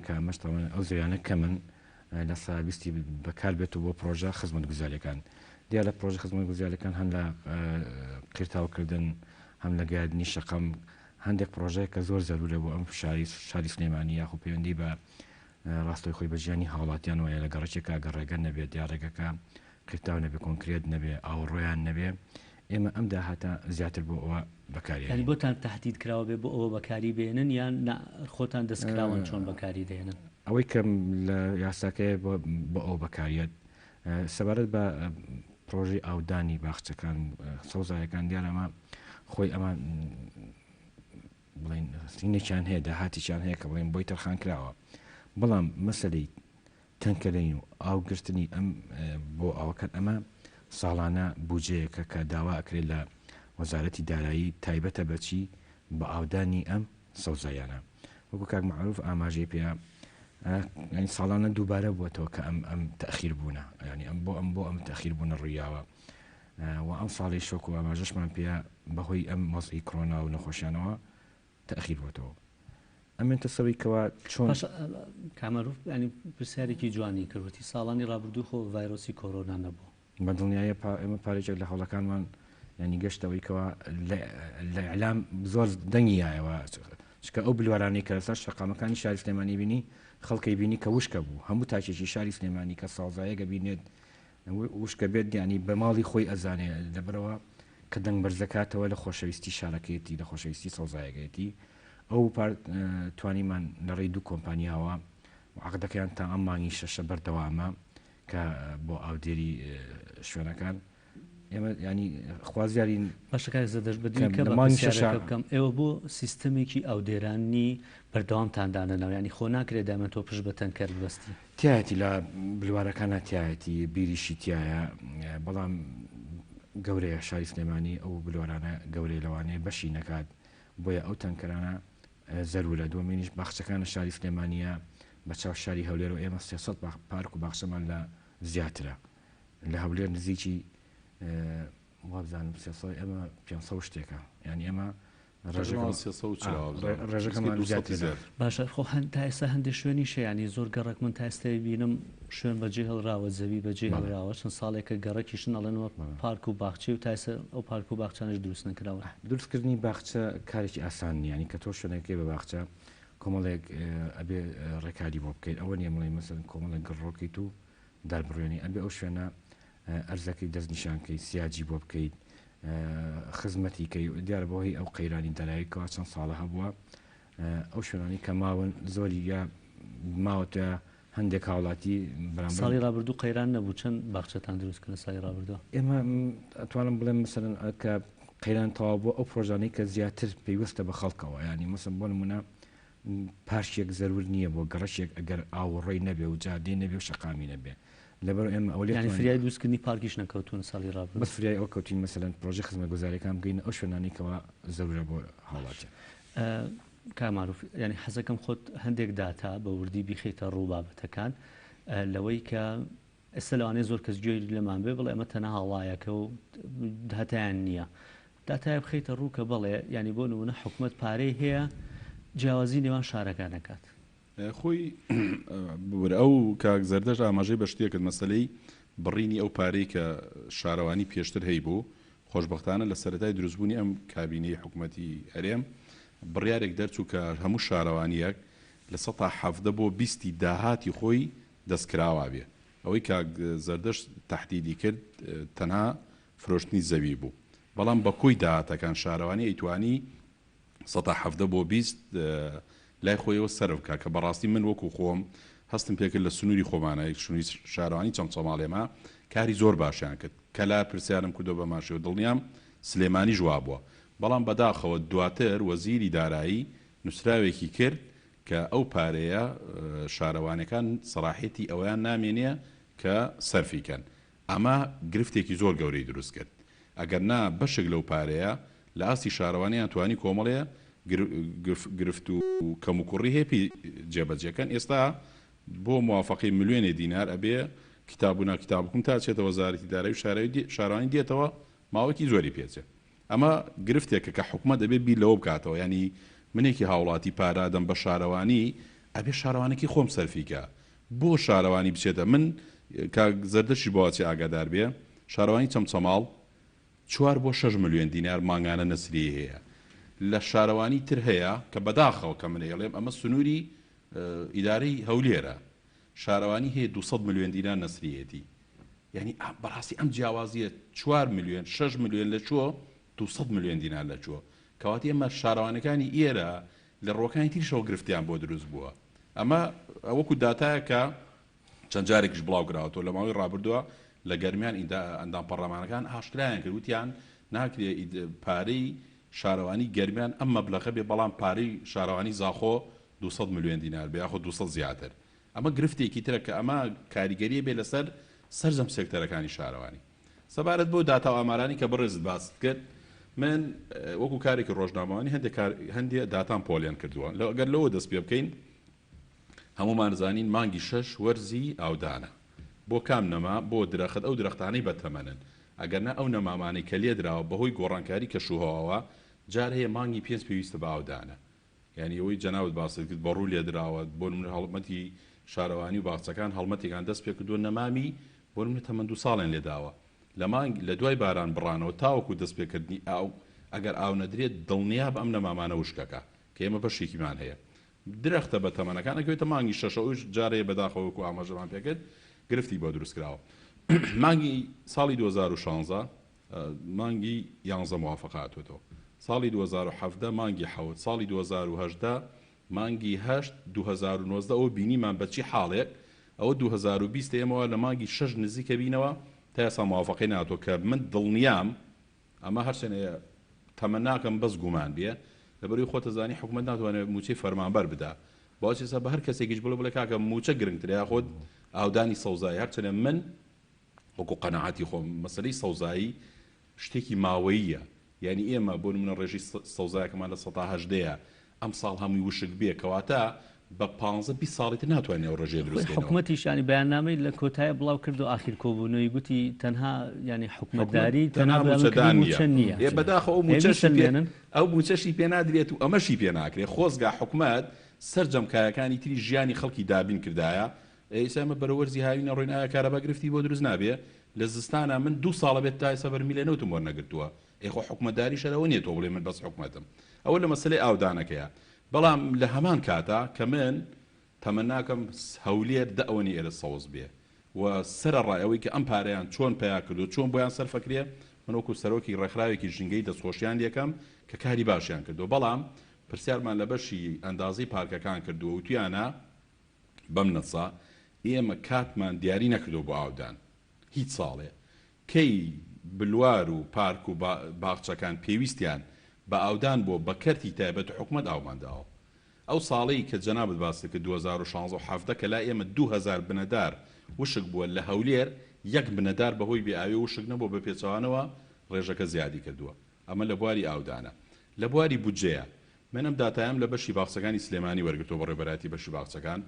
کە ئەمەش تاوان ئەو زەویانە کەمن لە سابیستی بەکار بێت و بۆ پرۆژە خزمەتگوزاریەکان دیارە پرۆژە خزمەتگوزاریەکان هەم لە قیرتاوکردن هەم لە گەیاندنی شەقام هەندێک پرۆژەیە کە زۆر زەرورە بۆ ئەم شاری شاری سلێمانی یاخو پەیوەندی بە ڕاستەوخۆی خۆی بە ژیانی هاوڵاتیان وایە لە گەڕەکێکا گەر ڕێگە نەبێت یا ڕێگەکە قیرتاو نەبێ کۆنکرێت نەبێ ئاوەڕۆیان نەبێ ئێمە ئەم داهاتە زیاتر بۆ ئەوە بەکاری یانی بۆتان تەهدید کراوە بێ بۆ ئەوە بەکاری بێنن یان نا خۆتان دەست کراوەن چۆن بەکاری دێنن؟ ئەوەی کە لە یاساکەیە بۆ ئەوە بەکاریەت سەبارەت بە پرۆژەی ئاودانی باخچەکان سەوزایەکان دیارە ئەمە خۆی ئەمە بڵێن سینێکیان هەیە داهاتێکیان هەیە کە بڵێن بۆی تەرخان کراوە بەڵام مەسەلەی تەنکەلەین و ئاوگرتنی ئەم بۆ ئاوەکان ئەمە ساڵانە بودجەیەکە کە داوا ئەکرێت لە وەزارەتی دارایی تایبەتە بەچی بە ئاودانی ئەم سەوزایانە وەکو کاک معروف ئاماژەی پێ ینی ساڵانە دووبارە بووەتەوە کە ئەم ئەم تەخیر بوونە ینی ئەم بۆ ئەم بۆ ئەم تەخیر بوونە ڕوویاوە و ئەم ساڵی شۆک و ئاماژەشمان پێ بەهۆی ئەم وەزعی کۆرۆنا و نەخۆشیانەوە تەئخیر بۆتەوە ئەمن تەسەوری کەوا چۆن. باشە کاک مەعروف یانی پرسیارێکی جوانی کرد وتی ساڵانی ڕابردوو خۆ ڤایرۆسی کۆرۆنا نەبوو. بە دڵنیاییە پا ئێمە پارێکێک لە هەوڵەکانمان یانی گەشتەوەی کەوا لە ئیعلام زۆر دەنگی یایەوە چکە ئەو بلوارانەی کە لەسەر شەقامەکانی شاری سلێمانی بینی خەڵکەی بینی کە وشکە بوو هەموو تاکێکی شاری سلێمانی کە سەوزایەک ئەبینێت وشکە بێت یانی بە ماڵی خۆی ئەزانێ لەبەرئەوە کە دەنگ بەرزەکاتەوە لە خۆشەویستی شارەکەیەتی لە خۆشەویستی سەوزایەکەیەتی ئەو پارت توانیمان لە ڕێی دوو کۆمپانیاوە عقدەکەیان تا ئەم مانگی شەشە بەردەوامە کە بۆ ئاودێری شوێنەکان ئێمە ینی خوازیارین باشە کاک زەردەشت بە دووی کە بە پرسیارەکە بکەم ئێوە بۆ سیستەمێکی ئاودێرانی بەردەوامتان دانەناوە یانی خۆ ناکرێت دایمەن تۆ پشت بە تەنکەر ببەستی. تیایەتی لە بلوارەکانا تیایەتی بیریشی تیایە بەڵام گەورەیە شاری سلێمانی ئەو بلوارانە گەورەیە لەوانەیە بەشی نەکات بۆیە ئەو تەنکەرانە زەرورە دووەمینیش باخچەکان لە شاری سلێمانیە بە چاو شاری هەولێر و ئێمە 300 پارک و باخچەمان لە زیاترە لە هەولێر نزیکی وابزانم 300 ئێمە 500 شتێکە یعنی ئێمە ڕێژەکەمان زیاتر. باشە خۆ هەن تا ئێستا هەندێ شوێنیش هەیە یانی زۆر گەڕەک من تا ئێستا بینم شوێن بەجێ هێڵراوە زەوی بەجێ هێڵراوە چەند ساڵێکە گەڕەکیشن ئەڵێن وەک پارک و باخچەی و تا ئێستا ئەو پارک و باخچانەش دروست نەکراون. دروستکردنی باخچە کارێکی ئاسان نییە یانی کە تۆ شوێنەکەی بە باخچە کۆمەڵێک ئەبێ ڕێکاری بۆ بکەیت ئەوە نییە بڵێی مەسەلەن کۆمەڵێک گڕڕۆکەیت و دار بڕوێنی ئەبێ ئەو شوێنە ئەرزەکەی دەستنیشان کەیت، سیاجی بۆ بکەیت، خزمەتی کەی، دیارە بۆ هی ئەو قەیرانی دارایی کەوا چەند ساڵە هەبووە، ئەو شوێنانەی کە ماون زۆری یا ماوەتە هەندێک هاوڵاتی بەرامبەر. ساڵی ڕابردوو قەیران نەبوو چەند باخچەتان دروست کرد لە ساڵی ڕابردووە؟ ئێمە ئەتوانم بڵێم مەسەلەن کە قەیران تەواو بوو ئەو پرۆژانەی کە زیاتر پەیوەستە بە خەڵکەوە یانی مەسەلەن بۆ نموونە پارکێک زەرور نییە بۆ گەڕەکێک ئەگەر ئاوەڕۆی نەبێ و جادەی نەبێ و شەقامی نەبێ لەبەر ئێمە ئەوە یانی فریای دروستکردنی پارکیش نەکەوتوون ساڵی ڕابردوو؟ بەس فریای ئەوە کەوتین مەسەلەن پرۆژەی خزمەتگوزاریەکان بگەینە ئەو شوێنانەی کەوا زەرورە بۆ هاوڵاتیان. کاک مەعروف یانی حەزەکەم خۆت هەندێک داتا بە وردی بیخەیتە ڕوو بابەتەکان لەوەی کە ئێستا لەوانەیە زۆر کەس گوێی لێمان بێ بڵێ ئەمە تەنها هەڵایەکە و داتایان نییە داتایە بخەیتە ڕوو کە بەڵێ یانی بۆ نمونە حکومەت پارەی هەیە جیاوازی نێوان شارەکان ئەکات. خۆی ببورە ئەو کاک زەردەشت ئاماژەی بە شتێک کرد مەسەلەی بڕینی ئەو پارەی کە شارەوانی پێشتر هەیبوو خۆشبەختانە لە سەرەتای دروستبوونی ئەم کابینەی حکومەتی هەرێم بڕیارێک دەرچوو کە هەموو شارەوانییەک 17% بۆ 20 داهاتی خۆی دەستکراوا بێ ئەوەی کاک زەردەشت تەحدیدی کرد تەنها فرۆشتنی زەوی بوو بەڵام بە کۆی داهاتەکان شارەوانی ئەیتوانی 17% بۆ 20 لای خۆیەوە سەرف بکا کە بەڕاستی من وەکو خۆم هەستم پێکرد لە سنووری خۆمانە سنووری شارەوانی چەمچەماڵێمە کاری زۆر باشیان کرد کەلار پرسیارم کردو بە ماشێوە دڵنیام سلێمانیش وابووە بەڵام بەداخەوە دواتر وەزیری دارایی نووسراوێکی کرد کە ئەو پارەیە شارەوانەکان سەراحەتی ئەوەیان نامێنێ کە سەرفی کەن ئەمە گرفتێکی زۆر گەورەی دروست کرد ئەگەر نا بەشێک لەو پارەیە لە ئاستی شارەوانیان توانی کۆمەڵێ گرفت و کەموکوڕی هەیە پێی جێبەجێکەن ئێستا بۆ موافەقەی ملیۆنێ دینار ئەبێ. کیتاب و نا کیتابکم تا ئەچێتە وەزارەتی دارایی و شارەوانی دێتەوە ماوەیەکی زۆری پێچێ. ئەمە گرفتێکە کە حکومەت ئەبێ بیر لەوە بکاتەوە یانی منێکی هاوڵاتی پارە ئەدەم بە شارەوانی ئەبێ شارەوانەکەی خۆم سەرفی کا بۆ شارەوانی بچێتە من کاک زەردەشتیش بۆ ئەچێ ئاگادار بێ شارەوانی چەمچەماڵ چوار بۆ شەش ملیۆن دینار مانگانە نەسریەی هەیە لە شارەوانی تر هەیە کە بەداخەوە کە من ئەیڵێم ئەمە سنووری ئیدارەی هەولێرە شارەوانی هەیە 200 ملیۆن دینار نەسریەتی یانی بەڕاستی ئەم جیاوازیە چوار ملیۆن شەش ملیۆن لە کوێ 200 ملیۆن دینار لە کوێ کەواتە ئێمە شارەوانەکانی ئێرە لە ڕووەکانی تریشەوە گرفتیان بۆ دروست بووە ئەمە وەکو داتایەکە چەند جارێکیش بڵاو کراوەتەوە لە ماوەی ڕابردووە لە گەرمیان ئەندام پەڕلەمانەکان ئاشکرایان کرد وتیان ناکرێ پارەی شارەوانی گەرمیان ئەم مەبلەغە بێ بەڵام پارەی شارەوانی زاخۆ 200 ملیۆن دینار بێ یاخود 200 زیاتر ئەمە گرفتێکی ترە کە ئەمە کاریگەریە بێ لەسەر سەرجەم سێکتەرەکانی شارەوانی. سەبارەت بەو داتا و ئامارانەی کە بەڕێزت باست کرد، من وەکو کارێکی ڕۆژنامەوانی هەندێک کار هەندێ داتام پۆلێن کردووە. گەر لەوە دەست پێ بکەین هەموومان زانین مانگی شەش وەرزی ئاودانە. بۆ کام نەما؟ بۆ درەخت، ئەو درەختانەی بەتەمەنن. ئەگەرنا ئەو نەمامانەی کە لێدراوە بەهۆی گۆڕانکاری کەشوهەواوە جار هەیە مانگی پێنج پێویستە بە ئاودانە. یانی ئەوەی جەنابت باست کرد بەڕوو لێدراوە، بۆ نمونە هەڵمەتی شارەوانی و باخچەکان هەڵمەتێکان دەست پێکردووە نەمامی بۆ نمونە تەمەن دوو ساڵیان لێداوە لە مانگ لە دوای باران بڕانەوە تاوەکو دەست پێکردنی ئاو ئەگەر ئاو نەدرێت دڵنیابە ئەم نەمامانە وشکەکە کە ئێمە بەشێکیمان هەیە درەختە بە تەمەنەکان ئەکەوێتە مانگی شەشەوە ئەویش جارێ بەداخەوە وەکو ئاماژەمان پێکرد گرفتی بۆ دروست کراوە مانگی ساڵی 2016 مانگی یانزە موافەقە هاتووەتەوە ساڵی 2017 مانگی حەوت ساڵی 2018 مانگی هەشت 2019 ئەوە بینیمان بە چی حاڵێک ئەوە 2020 ئێمەوە لە مانگی شەش نزیکە بینەوە تا ئێستا موافەقەی ناتوە کە من دڵنیام ئەمە هەرچەنێ تەمەناکەم بەس گومان بێ لەبەروی خۆت ئەزانی حکومەت ناتوانێت موچەی فەرمانبەر بدا باوەچ ئێستا بە هەر کەسێکیش بڵێ بڵێ کاکە موچە گرنگترە یاخود ئاودانی سەوزایی هەرچەنێ من وەکو قەناعەتی خۆم مەسەلەی سەوزایی شتێکی ماوەییە یانی ئێمە بۆ نمونە ڕێژەی سەوزایەکەمان لە سەتا هەژدەیە ئەمساڵ هەمووی وشک بێ کەواتە بە پانزە 20 ساڵی تر ناتوانین ئەو ڕێژەیە دروست خۆی کەینەوە. حکومەتیش یانی بەیاننامەی لە کۆتایە بڵاو کردەوە ئاخیر کۆبوونەوەی گوتی تەنها یانی حکومەت حکومەتداری تەنها تەنها مووچەدان بەیانکردنی نییە مووچە نییە ئێ بەداخەوە ئەو ئێ مووچەشی پێ بیسەلمێنن. ئەو مووچەشی پێ نادرێت و ئەمەشی پێ ناکرێ خۆزگا حکومەت سەرجەم کایەکانی تری ژیانی خەڵکی دابین کردایە ئێ ئیستا ئێمە بەرەو وەرزی هاوین ئەڕۆین ئایا کارەبا گرفتی بۆ دروست نابێ لە زستانا من دوو ساڵە بێت تا ئێستا بەرمیلێ نەوتم وەرنەگرتووە ئێ خۆ حکومەتداریش هەر ئەوە نیە تۆ بڵێ من بەس حکومەتم ئەوە لە مەسەلەی ئاودانەکەیە بەڵام لە هەمان کاتا کە من تەمەناکەم هەولێر دە ئەوەنی ئێرە سەوز بێ و سەرەڕای ئەوەی کە ئەم پارەیان چۆن پەیا کردو چۆن بۆیان سەرفەکرێ من وەکو سەرۆکی ڕێکخراوێکی ژینگەیی دەستخۆشیان لێکەم کە کاری باشیان کردوە بەڵام پرسیارمان لە بەشی ئەندازەی پارکەکان کردوە وتویانە بەم نەسە ئێمە کاتمان دیاری نەکردوە بۆ ئاودان هیچ ساڵێ کەی بلوار و پارک و باخچەکان پێویستیان بە ئاودان بووە بە کەرتی تایبەت و حکومەت ئاومان داوە. ئەو ساڵەی کە جەنابت باست کرد 2016 و 17 کە لای ئێمە 2000 بنەدار وشک بووە لە هەولێر یەک بنەدار بەهۆی بێ ئاوی وشک نەبووە بە پێچەوانەوە ڕێژەکە زیادی کردووە. ئەمە لە بواری ئاودانە. لە بواری بودجەیە من ئەم داتایەم لە بەشی باخچەکانی سلێمانی وەرگرتووە بەڕێوەبەرایەتی بەشی باخچەکان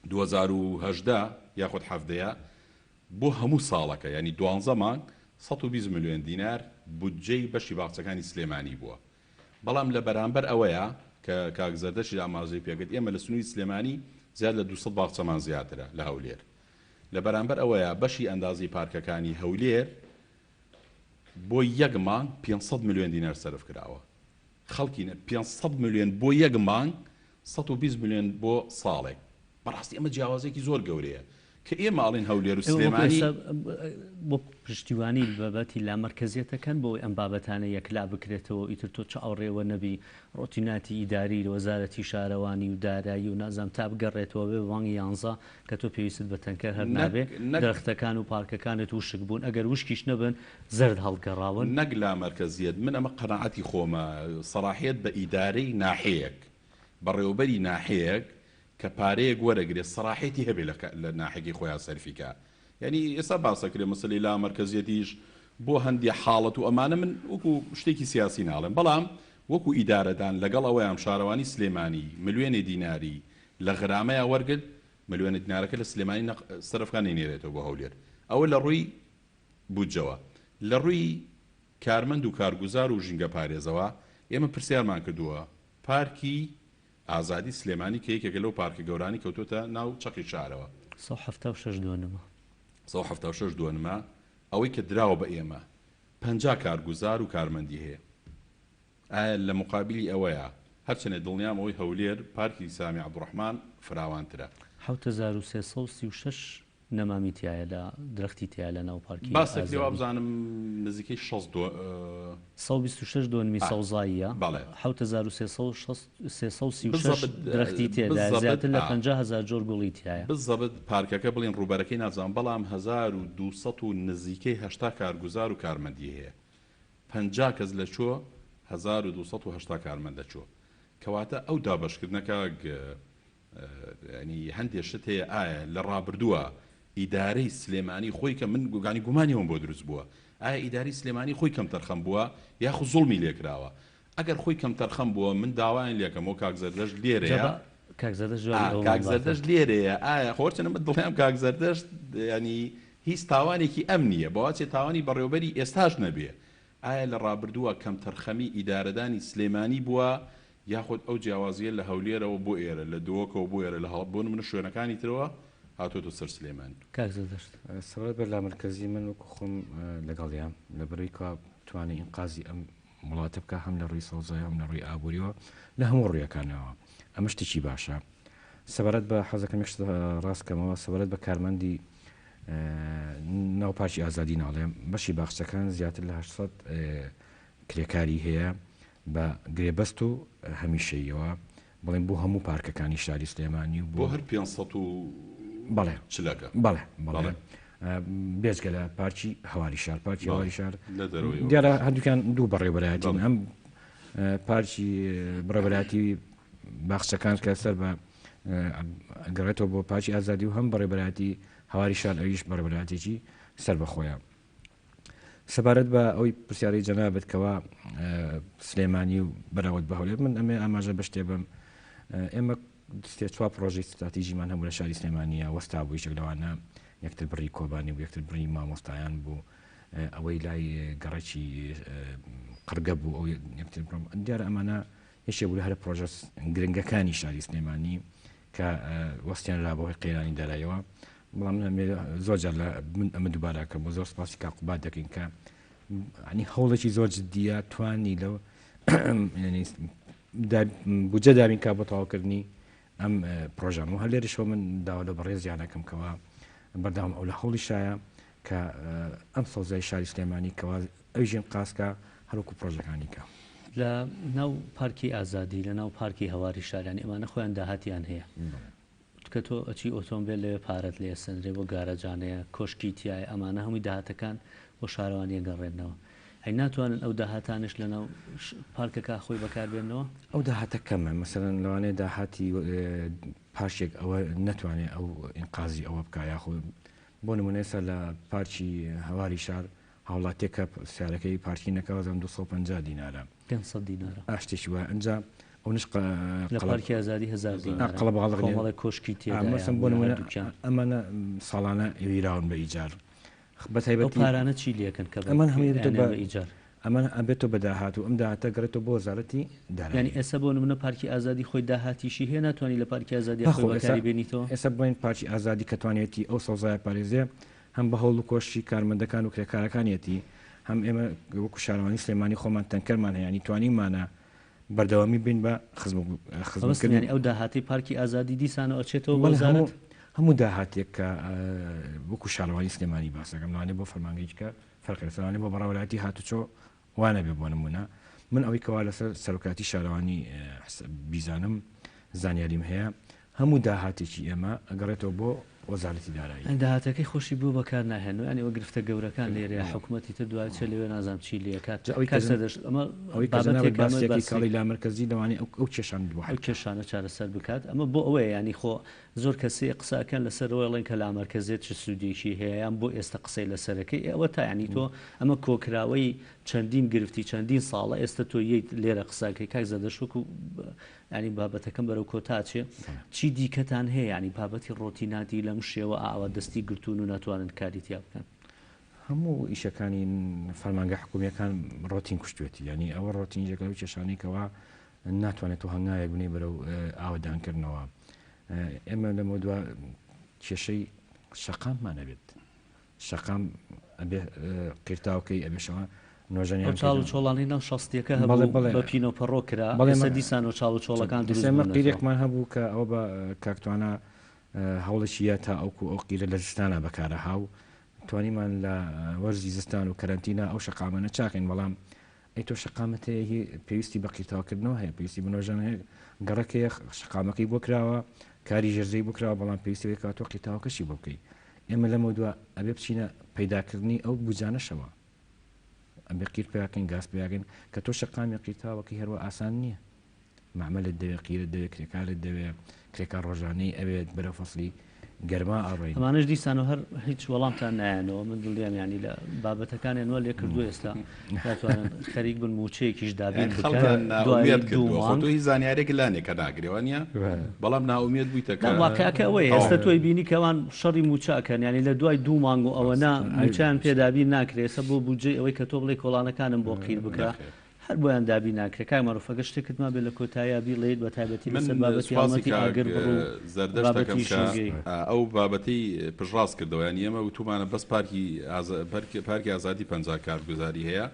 2018 یاخود حەڤدەیە بۆ هەموو ساڵەکە یانی دوانزە مانگ 120 ملیۆن دینار بودجەی بەشی باخچەکانی سلێمانی بووە بەڵام لە بەرامبەر ئەوەیە کە کاک زەردەشتیش ئاماژەی پێکرد ئێمە لە سنووری سلێمانی زیاد لە 200 باخچەمان زیاترە لە هەولێر لە بەرامبەر ئەوەیە بەشی ئەندازەی پارکەکانی هەولێر بۆ یەک مانگ 500 ملیۆن دینار سەرف کراوە خەڵکینە 500 ملیۆن بۆ یەک مانگ 120 ملیۆن بۆ ساڵێک بەڕاستی ئەمە جیاوازیەکی زۆر گەورەیە کە ئێمە ئەڵێن هەولێر و ئێوە وەکو سلێمانی. ئێستا بۆ پشتیوانی بابەتی لامەرکەزیەتەکەن بۆ ئەوەی ئەم بابەتانە یەکلا بکرێتەوە و ئیتر تۆ چاوەڕێوە نەبی ڕۆتیناتی ئیداری لە وەزارەتی شارەوانی و دارایی و نازانم تا بگەڕێتەوە بێ بە مانگی یانزە کە تۆ پێویستت بە تەنکەر هەر نەک نابێ نەک درەختەکان و پارکەکانت وشک بوون ئەگەر وشکیش نەبن زەرد هەڵگەڕاون. نەک لامەرکەزیەت من ئەمە قەناعەتی خۆمە سەڵاحیەت بە ئیدارەی ناحیەیەک بەڕێوەبەری ناحیەیەک کە پارەیەک وەرەگرێ سەراحەتی هەبێ لە لە ناحیەکەی خۆیا سەرفی کا یانی ئێستا باس ئەکرێ مەسەلەی لامەرکەزیەتیش بۆ هەندێ حاڵەت و ئەمانە من وەکو شتێکی سیاسی ناڵێم بەڵام وەکو ئیدارەدان لەگەڵ ئەوەیام شارەوانی سلێمانی ملیۆنێ دیناری لە غرامەیا وەرگرت. ملیۆنە دینارەکە لە سلێمانی سەرفکا نەینێرێتەوە بۆ هەولێر. ئەوە لە ڕووی بودجەوە. لە ڕووی کارمەند و کارگوزار و ژینگەپارێزەوە، ئێمە پرسیارمان کردووە، پارکی ئازادی سلێمانی کە یەکێکە لەو پارکە گەورانەی کەوتۆتە ناو چەقی شارەوە. 176 دۆنمە. 176 دۆنمە، ئەوەی کە دراوە بە ئێمە 50 کارگوزار و کارمەندی هەیە. ئایا لە موقابیلی ئەوەیا، هەرچەنێ دڵنیام ئەوەی هەولێر پارکی سامی عەبدوڕەحمان فراوانترە. 7336 نەمامی تیایە لە درەختی تیایە لە ناو پارکی باس دەکرێ ئازادی. وابزانم نزیکەی 60 دۆ. 126 دۆنمی ئا سەوزاییە، بەڵێ. 7360 336 بزەبت درەختی تێدایە، بزەبت زیاتر لە ئا. 50 هەزار جۆر گوڵی تیایە. بزەبت پارکەکە بڵێن ڕووبەرەکەی نازانم بەڵام 1200 و نزیکەی 80 کارگوزار و کارمەندی هەیە. 50 کەس لە چۆ 1280 کارمەند لە چۆ. کەواتە ئەو دابەشکردنە کاک یانی هەندێ شت هەیە ئایا لە ڕابردووە ئیدارەی سلێمانی خۆی کە من گوگانی گومانی ئەوم بۆ دروست بووە ئایا ئیداری سلێمانی خۆی کەمتەرخەم بووە یاخود زوڵمی لێکراوە ئەگەر خۆی کەمتەرخەم بووە من داوایان لێکەم و کاک زەردەشت جا لێرەیە با کاک زەردەشت جوابی ئا ئەوەمان کاک باتەوە. زەردەشت لێرەیە ئایا خۆ هەرچەندە من دڵنیام کاک زەردەشت یانی هیچ تاوانێکی ئەم نییە بەواچێ تاوانی بەڕێوەبەری ئێستاش نەبێ ئایا لە ڕابردووە کەمتەرخەمی ئیدارەدانی سلێمانی بووە یاخود ئەو جیاوازییە لە هەولێرەوە بۆ ئێرە، لە دهۆکەوە بۆ ئێرە، لە هەڵە بۆ نمونە شوێنەکانی ترەوە هاتۆتە سەر سلێمانی؟ کاک زەردەشت. سەبارەت بە لامەرکەزی من وەکو خۆم لەگەڵیام، لەبەرئەوەی کوا بتوانێ ئینقازی ئەم وڵاتە بکا هەم لە ڕووی سەوزایەوە هەم لە ڕووی ئابووریەوە لە هەموو ڕوویەکانەوە ئەمە شتێکی باشە. سەبارەت بە حەزەکەم یەک شت ڕاست کەمەوە سەبارەت بە کارمەندی ناو پارکی ئازادی ناڵێم بەشی باخچەکان زیاتر لە 800 کرێکاری هەیە بە گرێبەست و هەمیشەییەوە بڵێن بۆ هەموو پارکەکانی شاری سلێمانی و بۆ هەر 500 و بەڵێ چلەکە بەڵێ بەڵێ بێجگە لە پارکی هەواری شار پارکی هەواری شار لە دەرەوەی دیارە هەردووکیان دوو بەڕێوەبەرایەتین هەم پارکی بەڕێوەبەرایەتی باخچەکان کە سەر بە گەڕێتەوە بۆ پارکی ئازادی و هەم بەڕێوەبەرایەتی هەواری شار ئەویش بەڕێوەبەرایەتێکی سەر بەخۆیە. سەبارەت بە ئەوی پرسیارەی جەنابت کەوا سلێمانی و بەراورد بە هەولێر من ئەمێ ئاماژە بە شتێ بم ئێمە سێ چوار پرۆژەی ستراتیژیمان هەبوو لە شاری سلێمانیە وەستا بوو یەکێک لەوانە یەکتر بڕی کۆبانی بوو یەکتر بڕی مامۆستایان بوو ئەوەی لای گەڕەکی قڕگە بوو ئەو یەکتر بڕم دیارە ئەمانە یەکێ بوو لە هەرە پرۆژە گرنگەکانی شاری سلێمانی کە وەستیان را بەهۆی قەیرانی داراییەوە بەڵام من ئەمێ زۆر جار لە من ئەمە دووبارەکەم و زۆر سپاسی کاک قوباد دەکەین کە ینی هەوڵێکی زۆر جددیە توانی لەو ینی بودجە دابین کا بۆ تەواوکردنی ئەم پرۆژان و هەر لێرەشەوە من داوا لە بەڕێزیانەکەم کەوا بەردەوام ئەو لە هەوڵی شایە کە ئەم سەوزای شاری سلێمانی کەوا ئەوژین قاسکە هەروەکو پرۆژەکانی کە. لە ناو پارکی ئازادی لە ناو پارکی هەواری شاریان ئەمانە خۆیان داهاتیان هەیە کە تۆ ئەچی ئۆتۆمبێل لەوێ پارەت لێ ئەسەنرێ بۆ گارەجانەیە کۆشکی تیایە ئەمانە هەمووی داهاتەکان بۆ شارەوانی ئەگەڕێنەوە ئەی ناتوانن ئەو داهاتانەش لەناو پارکەکە خۆی بەکار بێننەوە؟ ئەو داهاتە کەمە مەسەلەن لەوانەیە داهاتی پارکێک ئەوە نەتوانێ ئەو ئینقازی ئەوە بکا یاخۆ بۆ نمونە ئێستا لە پارکی هەواری شار هاوڵاتیەک کە سیارەکەی پارکینگ نەکا وازانم 250 دینارە. 500 دینارە. ئا شتێکی وایە ئەنجا ئەونەش قە لە پارکی ئازادی 1000 دینارە. قەڵەباڵغ نیە. کۆمەڵێک کۆشکی تێدایە مەسەن بۆ نمونە ئەمانە ساڵانە ویراون بە ئیجار. بە تایبەتی ئەو پارانە چی لێکەن کە ئەمان هەمووی ئەبێتەوە بە ئیجار؟ ئەمان ئەبێتەوە بە داهات و ئەم داهاتە گەڕێتەوە بۆ وەزارەتی دارایی. یانی ئێستا بۆ نمونە پارکی ئازادی خۆی داهاتیشی هەیە ناتوانی لە پارکی ئازادی خۆی بەکاری بێنیتەوە؟ ئێستا بڵێین پارکی ئازادی کە توانیویەتی ئەو سەوزایە پارێزێ هەم بە هەوڵ و کۆششی کارمەندەکان و کرێکارەکانیەتی، هەم ئێمە وەکو شارەوانی سلێمانی خۆمان تەنکەرمان هەیە، یانی توانیومانە بەردەوامی بین بە خزمەتکردن. یانی ئەو داهاتەی پارکی ئازادی دیسانەوە ئەچێتەوە بۆ وەزارەت؟ هەموو داهاتێک کە وەکو شارەوانی سلێمانی باس دەکەم، لەوانەیە بۆ فەرمانگەی دیکە فەرقی هەبێت، لەوانەیە بۆ بەڕێوەبەرایەتی هاتوچۆ وا نەبێ بۆ نموونە من ئەوەی کەوا لەسەر سەرۆکایەتی شارەوانی بیزانم زانیاریم هەیە هەموو داهاتێکی ئێمە ئەگەڕێتەوە بۆ وەزارەتی دارایی. داهاتەکەی خۆشی بۆ بەکار ناهێنن یانی ئەوە گرفتە گەورەکان لێرەیە حکومەتی تر دوای چێ لەوێ نازانم چی لێکات جا ئەوەی کە کاک سەردەشت ئەمە ئەوەی کە جەنابت بابەتێکە ئەمە باسی ئەکەی باسی کاڵی لامەرکەزی لەوانەیە ئەو ئەو کێشانە بۆ ئەو حەل بکا. کێشانە چارەسەر بکات ئەمە بۆ ئەوەیە یانی خۆ زۆر کەسێ قسە ئەکەن لەسەر ئەوەی ئەڵێن کە لامەرکەزیەت چ سوودێکی هەیە یان بۆ ئێستە قسەی لەسەرەکەی ئێ ئەوەتا یانی تۆ ئەمە کۆکراوەی چەندین گرفتی چەندین ساڵە ئێستە تۆ یەیت لێرە قسە ئەکەی کاک زەردەشت وەکو یانی بابەتەکەم بەرەو کۆتا ئەچێ چی دیکەتان هەیە یانی بابەتی ڕۆتیناتی لەم شێوە ئاوا دەستی گرتوون و ناتوانن کاری تیا بکەن؟ هەموو ئیشەکانی فەرمانگە حکومییەکان ڕۆتین کوشتوێتی یانی ئەوە ڕۆتین یەکێکە لەو کێشانەی کەوا ناتوانێت تۆ هەنگاوێک بنێی بەرەو ئاوەدانکردنەوە ئێمە لەمەودوا کێشەی شەقاممان ئەبێت شەقام ئەبێ قیرتاوکەی ئەبێ شەوە نۆژەنیان ئەو چاڵ و چۆڵانەی ناو شەستیەکە هەبوو بە پینە و پەڕۆ کرا ئێستا دیسان و چاڵ و چۆڵەکان دروست ئێمە بوونەتەوە. قیرێکمان هەبوو کە ئەوە بە کاک توانا هەوڵێکی یا تا ئەوکو ئەو قیرە لە زستانا بەکارەها و توانیمان لە وەرزی زستان و کەرەنتینا ئەو شەقامانە چاکەین بەڵام ئەی تۆ شەقامت هەیە هی پێویستی بە قیرتاوکردنەوە هەیە پێویستی بە نۆژەن هەیە گەڕەک هەیە شەقامەکەی بۆ کراوە کاری ژێرزەی بۆ کراوە بەڵام پێویستی بەوەیە کە تۆ قیرتاوەکەشی بۆ بکەی ئێمە لەمەودوا ئەبێ بچینە پەیداکردنی ئەو بوجانەشەوە ئەبێ قیر پیاکەین گاز پیاکەین کە تۆ شەقامی قیرتاوەکەی هەروە ئاسان نییە مەعمەلت دەوێ قیرت دەوێ کرێکارت دەوێ کرێکار ڕۆژانەی ئەوێت بەرەو فەسڵی گەرما ئەڕۆین. ئەمانەش دیسانەوە هەر هیچ وەڵامتان نایەنەوە من دڵنیام یانی لە بابەتەکانیان وا لێ کردووە ئێستا ناتوانن خەریک بن مووچەیەکیش دابین یانی بکەن خەڵکیان دوای نائومێد دوو کردووە خۆ مانگ. تۆ هیچ زانیارێک لا نیە کە ناگرێ وانیە بەڵام نائومێد بوویتە نا کە واقیعەکە ئەوەیە تەواو ئێستا تۆی بینی کە ئەوان شەڕی مووچە ئەکەن یانی لە دوای دوو مانگ و ئەوەنە مووچەیان پێ دابین ناکرێ ئێستا بۆ بودجەی ئەوەی کە تۆ بڵێی کۆڵانەکانم بۆ قیر بکە نەخێر. هەر بۆیان دابین ناکرێ. کاک مەعروف ئەگەر شتێکت مابێ لە کۆتاییا بیڵێیت بە تایبەتی من لەسەر بابەتی سوپاسی هەڵمەتی کاک ئاگربڕ و زەردەشت دەکەم بابەتی کە ژینگەیی. ئەو بابەتەی پشتڕاست کردەوە یانی ئێمە وتومانە بەس پارکی پارکی ئازادی 50 کارگوزاری هەیە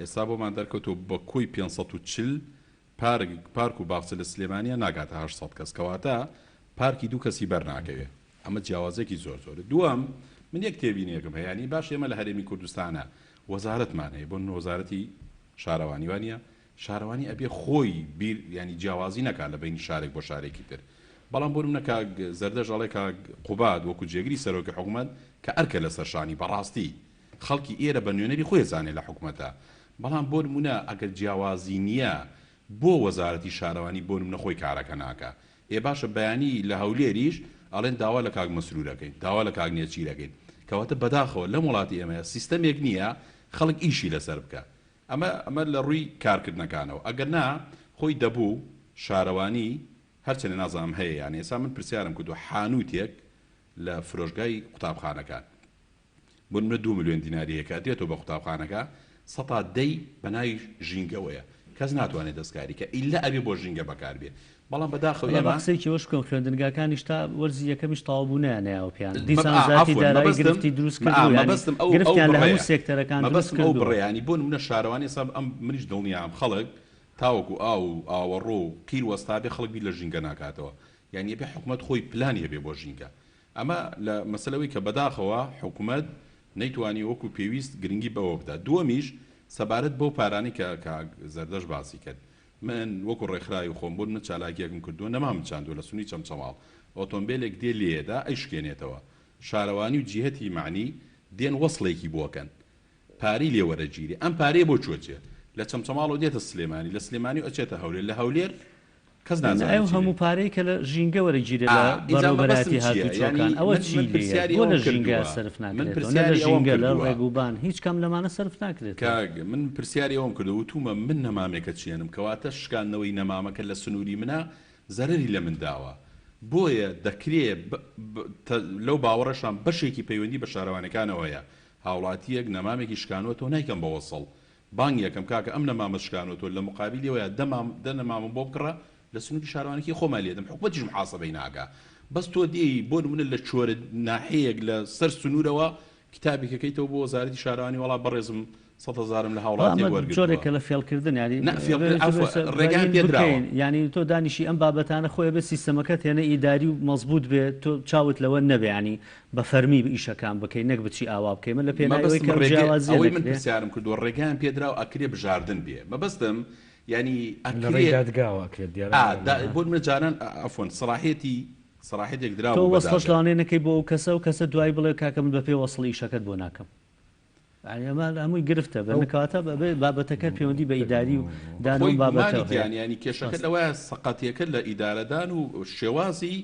ئێستا بۆمان دەرکەوتەوە بە کۆی 540 پارک پارک و باخچە لە سلێمانیا ناگاتە 800 کەس کەواتە پارکی دوو کەسی بەر ناکەوێ ئەمە جیاوازێکی زۆر زۆرە دووەم من یەک تێبینیەکم هەیە یانی باش ئێمە لە هەرێمی کوردستانە وەزارەتمان هەیە بۆ وەزارەتی شارەوانی وانیە؟ شارەوانی ئەبێ خۆی بیر یانی جیاوازی نەکا لە بەینی شارێک بۆ شارێکی تر بەڵام بۆ نمونە کاک زەردەشت ئەڵێ کاک قوباد وەکو جێگری سەرۆکی حکومەت کە ئەرکە لەسەر شانی بەڕاستی خەڵکی ئێرە بە نوێنەری خۆی ئەزانێ لە حکومەتە بەڵام بۆ نمونە ئەگەر جیاوازی نیە بۆ وەزارەتی شارەوانی بۆ نمونە خۆی کارەکە ناکا ئێ باشە بەیانی لە هەولێریش ئەڵێن داوا لە کاک مەسرور ئەکەین داوا لە کاک نێچیر ئەکەین کەواتە بەداخەوە لەم وڵاتی ئێمەیا سیستەمێک نیە خەڵک ئیشی لەسەر بکا ئەمە ئەمە لە ڕووی کارکردنەکانەوە ئەگەر نا خۆی دەبوو شارەوانی هەرچەنێ نازانم هەیە یان ئێستا من پرسیارم کردووە حانوتێک لە فرۆشگای قوتابخانەکان بۆ نمونە دوو ملیۆن دیناری هەیە کە ئەدرێتەوە بە قوتابخانەکە سەتا دەی بە ناوی ژینگەوەیە کەس ناتوانێت دەستکاری کە ئیلا ئەبێ بۆ ژینگە بەکار بێ بەڵام بەداخەوە وەڵا با ئێمە قسەیەکی ئەوەش بکەم خوێندنگاکانیش تا وەرزی یەکەمیش تەواو بوو نەیانایەوە پێیان دیسان ئا وەزارەتی عەفوەن دارایی مەبەستم گرفتی دروست ئا کردبوو یانی مەبەستم ئەو ئەو گرفتیان لە هەموو بڕەیە سێکتەرەکان دروست مەبەستم ئەو کردووە. بڕەیە یانی بۆ نمونە شارەوانی ئێستا ئەم منیش دڵنیام خەڵک تاوەکو ئاو و ئاوەڕۆ و قیر وەستابێ خەڵک بیر لە ژینگە ناکاتەوە یانی ئەبێ حکومەت خۆی پلانی هەبێ بۆ ژینگە ئەمە لە مەسەلەوەی کە بەداخەوە حکومەت نەیتوانیوە وەکو پێویست گرنگی بەوە بدات. دووەمیش سەبارەت بەو پارانەی کە کاک زەردەشت باسی کرد. من وەکو ڕێکخراوی خۆم بۆ نمونە چالاکیەکم کردووە نەمامم چاندووە لە سنووری چەمچەماڵ ئۆتۆمبێلێک دێ لێیەدا ئەیشکێنێتەوە شارەوانی و جیهەتی مەعنی دێن وەسڵێکی بۆ ئەکەن پارەی لێ وەرەگیرێ ئەم پارەیە بۆ کوێ چێ؟ لە چەمچەماڵەوە دێتە سلێمانی لە سلێمانی ئەچێتە هەولێر لە هەولێر کەس یانی نازانێ ئەو چی لێ هەموو پارەی کە لە ژینگە وەرەگیرێ ئا لە ئینجا مەبەستم بەڕێوەبەرایەتی چییە هاتووچۆکان یانی ئەوە من چی من لێیە پرسیاری بۆ ئەوەم لە ژینگە کردووە سەرف من ناکرێتەوە نە لە پرسیاری ئەوەم ژینگە لە کردووە ڕێگوبان هیچ کام لەمانە سەرف ناکرێتەوە. کاک من پرسیاری ئەوەم کردووە وتومە من نەمامێکە چێنم کەواتە شکاندنەوەی نەمامەکە لە سنووری منە زەرەری لە من داوە بۆیە دەکرێ لەو باوەڕەشام بەشێکی پەیوەندی بە شارەوانیەکانەوە هەیە هاوڵاتیەک نەمامێکی شکانوەتەوە نایکەم بە وەسڵ بانگی ئەکەم کاکە ئەم نەمامەت شکانوەتەوە لە مقابیلیەوەیا دە مام دە نەمامم بۆ بکڕە لە سنوری شارەوانیەکەی خۆمان لێدەم حکومەتیش محاسەبەی ناکا بەس تۆ دێی بۆ نمونە لە چۆرە ناحیەیەک لە سەر سنورەوە کیتابێک ئەکەیتەوە بۆ وەزارەتی شارەوانی وەڵا بەڕێزم 100 هەزارم لە وەڵا هاوڵاتیەک ئەمە وەرگرتووە. جۆرێکە لە فێڵکردن یانی نا فێڵکردن عەفوە ڕێگایان بەین پێدراوە. بکەین یانی تۆ دانیشی ئەم بابەتانە خۆی ئەبێ سیستەمەکەت هێنە ئیداری و مەزبوت بێ تۆ چاوت لەوە نەبێ یانی بە فەرمی ئیشەکان بکەی نەک بچی ئاوا بکەی من لە پێناوی ئەوەی مەبەستم کە ئەم ڕێگە جیاوازیە ئەوەی من نەکرێ. پرسیارم کردووە ڕێگایان پێدراوە ئەکرێ بژاردن بێ مەبەستم یانی لە ڕێی ئەکرێ دادگاوە ئەکرێت دیارە ئا دا بۆ نمونە جاران عەفوەن سەڵاحیەتی سەڵاحیەتێک تۆ درابوو بە وەسڵەش دادگا. لەوانەیە نەکەی بۆ ئەو کەسە ئەو کەسە دوایی بڵێ کاکە من بە پێ وەسڵ ئیشەکەت بۆ ناکەم یانی ئەمە هەمووی گرفتە بە ئەو کەواتە بەبێ بابەتەکە پەیوەندی بە ئیداری و دانەوەم خۆی گومانی بابەتەوە هەیە تیان یانی کێشەکە ڕاستە. لەوەیە سەقەتیەکە لە ئیدارەدان و شێوازی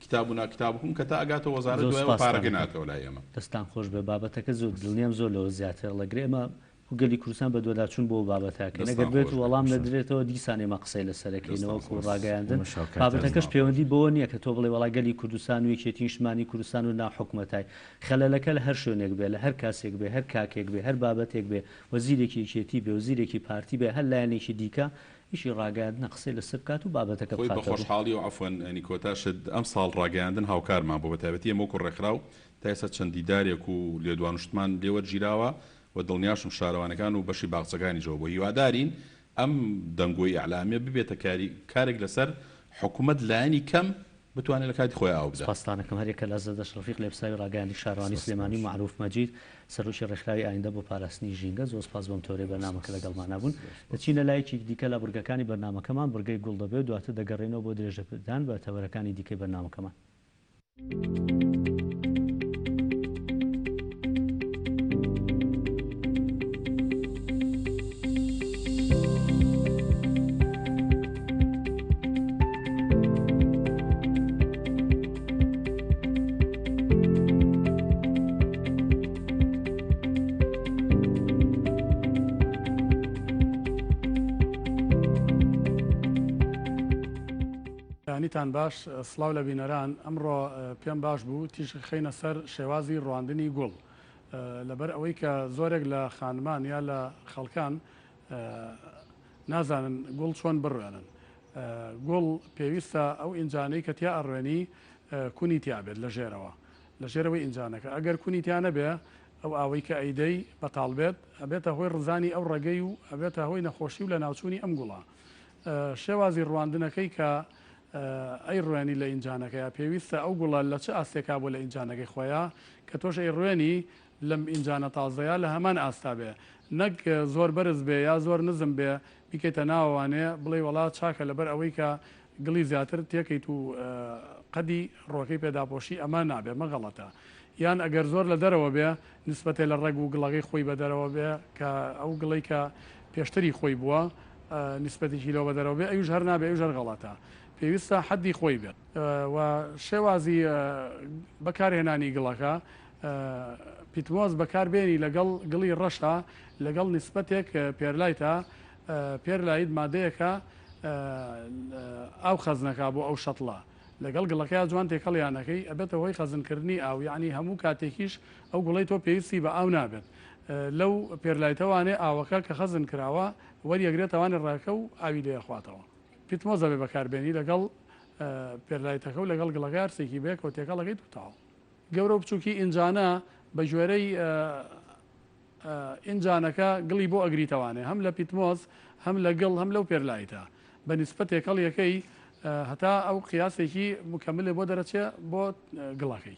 کتاب و ناکتاب بوون کە تا ئەگاتە وەزارەت زۆر دوایەوە سوپاستان پارەکەی ئەکەم ناتەوە لای ئێمە. دەستتان خۆش بێ بابەتەکە زۆر دڵنیام زۆر لەوە زیاتر هەڵەگرێ ئێمە. و گەلی کوردستان بەدواداچوون بۆ ئەو بابەتە ئەکەین. دەستتان ئەگەر بێت خۆش و بێت. وەڵام نەدرێتەوە دیسان ئێمە قسەی لەسەر ئەکەینەوە دەستتان وەکو خۆش. ڕاگەیاندن. ئێمەش هاوکارتانین. بابەتەکەش پەیوەندی بەوە نییە کە تۆ بڵێی وەڵا گەلی کوردستان و یەکێتی نیشتمانی کوردستان و ناو حکومەتای. خەلەلەکە لە هەر شوێنێک بێ، لە هەر کاسێک بێ، هەر کاکێک بێ، هەر بابەتێک بێ، وەزیرێکی یەکێتی بێ، وەزیرێکی پارتی بێ، هەر لایەنێکی دیکە، ئیشی ڕاگەیاندنە قسەی لەسەر بکات و بابەتەکە خۆی بە بخاتە ڕوو. خۆشحاڵیەوە عەفوەن یانی کۆتا شت ئەمساڵ ڕاگەیاندن هاوکارمان بوو بەتایبەتی ئێمە وەکو ڕێکخراو تا ئێستا چەند دیدارێک و لێدوان و شتمان لێ وەرگیراوە و دڵنیاشم شارەوانەکان و بەشی باخچەکانیشەوە بۆ هیوادارین ئەم دەنگۆی ئیعلامیە ببێتە کاری کارێک لەسەر حکومەت لایەنی کەم بتوانێت لە کاتی خۆیا ئاو بدات. سوپاستان ئەکەم هەریەکە لە زەردەشت ڕەفیق لێپرسراوی ڕاگەیاندنی شارەوانی سپاس سلێمانی و خۆش. مەعروف مەجید سەرۆکی ڕێکخراوی ئایندە بۆ پاراستنی ژینگە زۆر سپاس بەم تەوەرەی بەرنامەکە سپاس لەگەڵمانا بوون. زۆر سپاس. دەچینە لایەکی دیکە لە بڕگەکانی بەرنامەکەمان بڕگەی گوڵ دەبێ و دواتر دەگەڕێینەوە بۆ درێژەدان بە تەوەرەکانی دیکەی بەرنامەکەمان. بەیانیتان باش سڵاو لە بینەران ئەمڕۆ پێم باش بوو تیشک خەینە سەر شێوازی ڕواندنی گوڵ لەبەر ئەوەی کە زۆرێک لە خانمان یا لە خەڵکان نازانن گوڵ چۆن بڕوێنن گوڵ پێویستە ئەو ئینجانەی کە تیا ئەڕوێنی کونی تیا بێت لە ژێرەوە لە ژێرەوەی ئینجانەکە ئەگەر کونی تیا نەبێ ئەو ئاوەی کە ئەیدەی بەتاڵ بێت ئەبێتە هۆی ڕزانی ئەو ڕەگەی و ئەبێتە هۆی نەخۆشی و لەناوچوونی ئەم گوڵە شێوازی ڕواندنەکەی کە ئەیڕوێنی لە ئینجانەکەیا پێویستە ئەو گوڵە لە چ ئاستێکا بوو لە ئینجانەکەی خۆیا کە تۆش ئەیڕوێنی لەم ئینجانە تازەیا لە هەمان ئاستا بێ نەک زۆر بەرز بێ یا زۆر نزم بێ بیکەیتە ناوەوانێ بڵێی وەڵا چاکە لەبەر ئەوەی کە گڵی زیاتر تێکەیت و قەدی ڕۆکەی پێ داپۆشی ئەمە نابێ مە غەڵەتە یان ئەگەر زۆر لە دەرەوە بێ نیسبەتێ لە ڕەگ و گڵەکەی خۆی بە دەرەوە بێ کە ئەو گڵەی کە پێشتری خۆی بووە نیسبەتێکی لەوە بە دەرەوە بێ ئەویش هەر نابێ ئەویش هەر غەڵەتە پێویستە حەدی خۆی بێت و شێوازی بەکارهێنانی گڵەکە پیتمۆز بەکاربێنی لەگەڵ گڵی ڕەشە لەگەڵ نیسبەتێک پێرلایتە پێرلایت مادەیەکە ئاو خەزنەکە بۆ ئەو شەتڵە لەگەڵ گڵەکەیا جوان تێکەڵیان ئەکەی ئەبێتە هۆی خەزن کردنی ئاو یەعنی هەموو کاتێکیش ئەو گوڵەی تۆ پێویستی بە ئاو نابێت لەو پێرلایتەوانێ ئاوەکە کە خەزن کراوە وەریەگرێتەوانێ ڕێکە و ئاوی لێ ئەخواتەوە پیتمۆز ئەبێ بەکار بێنی لەگەڵ پێرلایتەکە و لەگەڵ گڵەکە هەرسێکی بەیەکەوە تێکەڵ ئەکەیت و تەواو. گەورە و بچوکی ئینجانە بە گوێرەی ئینجانەکە گڵی بۆ ئەگریتەوانێ هەم لە پیتمۆز هەم لە گڵ هەم لەو پێرلایتە بە نیسبەت تێکەڵیەکەی هەتا ئەو قیاسێکی مکەملێ بۆ دەرەچێ بۆ گڵەکەی.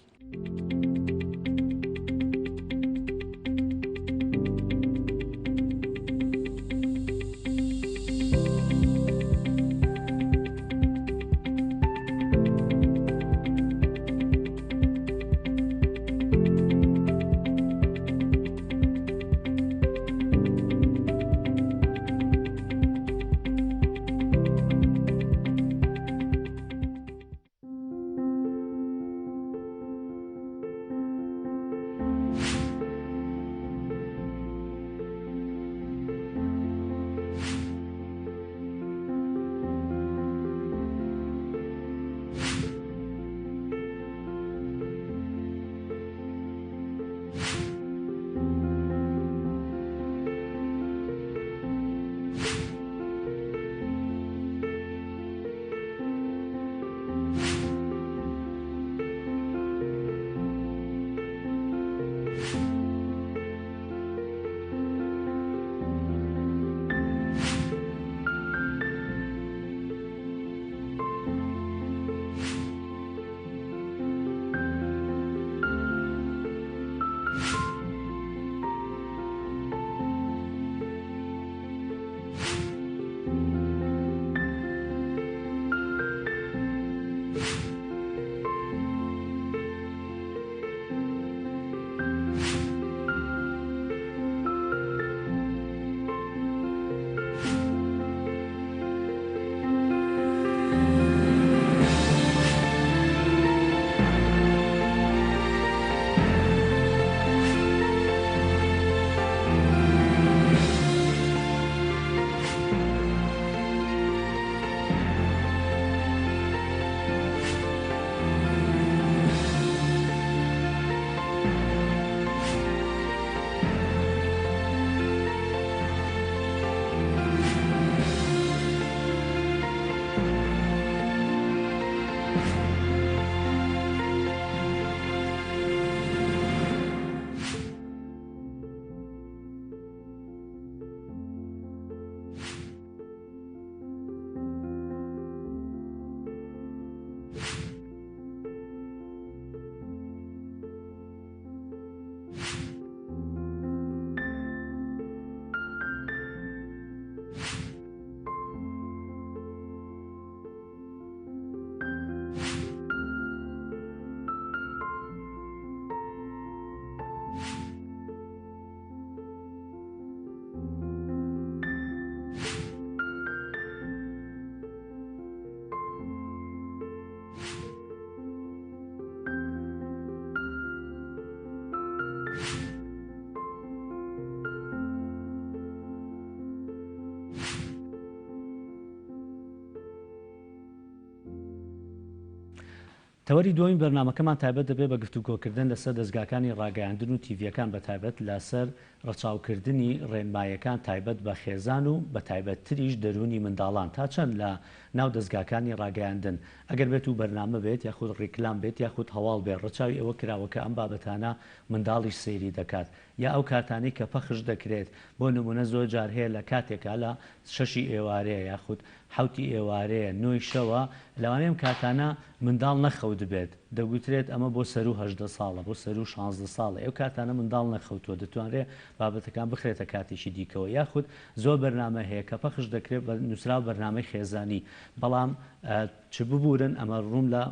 تەوەری دووەمی بەرنامەکەمان تایبەت دەبێت بە گفتوگۆکردن لەسەر دەزگاکانی ڕاگەیاندن و تیڤییەکان بەتایبەت لەسەر ڕەچاوکردنی ڕێنماییەکان تایبەت بە خێزان و بەتایبەتتریش دەروونی منداڵان تا چەند لە ناو دەزگاکانی ڕاگەیاندن ئەگەر بێت و بەرنامە بێت یاخود ڕیکلام بێت یاخود هەواڵ بێت ڕەچاوی ئەوە کراوە کە ئەم بابەتانە منداڵیش سەیری دەکات یا ئەو کاتانەی کە پەخش دەکرێت بۆ نمونە زۆر جار هەیە لە کاتێکا لە شەشی ئێوارەیە یاخود حەوتی ئێوارەیە نۆی شەوە لەوانەیە ئەم کاتانە منداڵ نەخەوتبێت دەگوترێت ئەمە بۆ سەروو 18 ساڵە بۆ سەروو 16 ساڵە ئەو کاتانە منداڵ نەخەوتووە دەتوانرێت بابەتەکان بخرێتە کاتێکی دیکەوە یاخود زۆر بەرنامە هەیە کە پەخش دەکرێت بە نووسراو بەرنامەی خێزانی بەڵام چ ببورن ئەمە ڕووم لە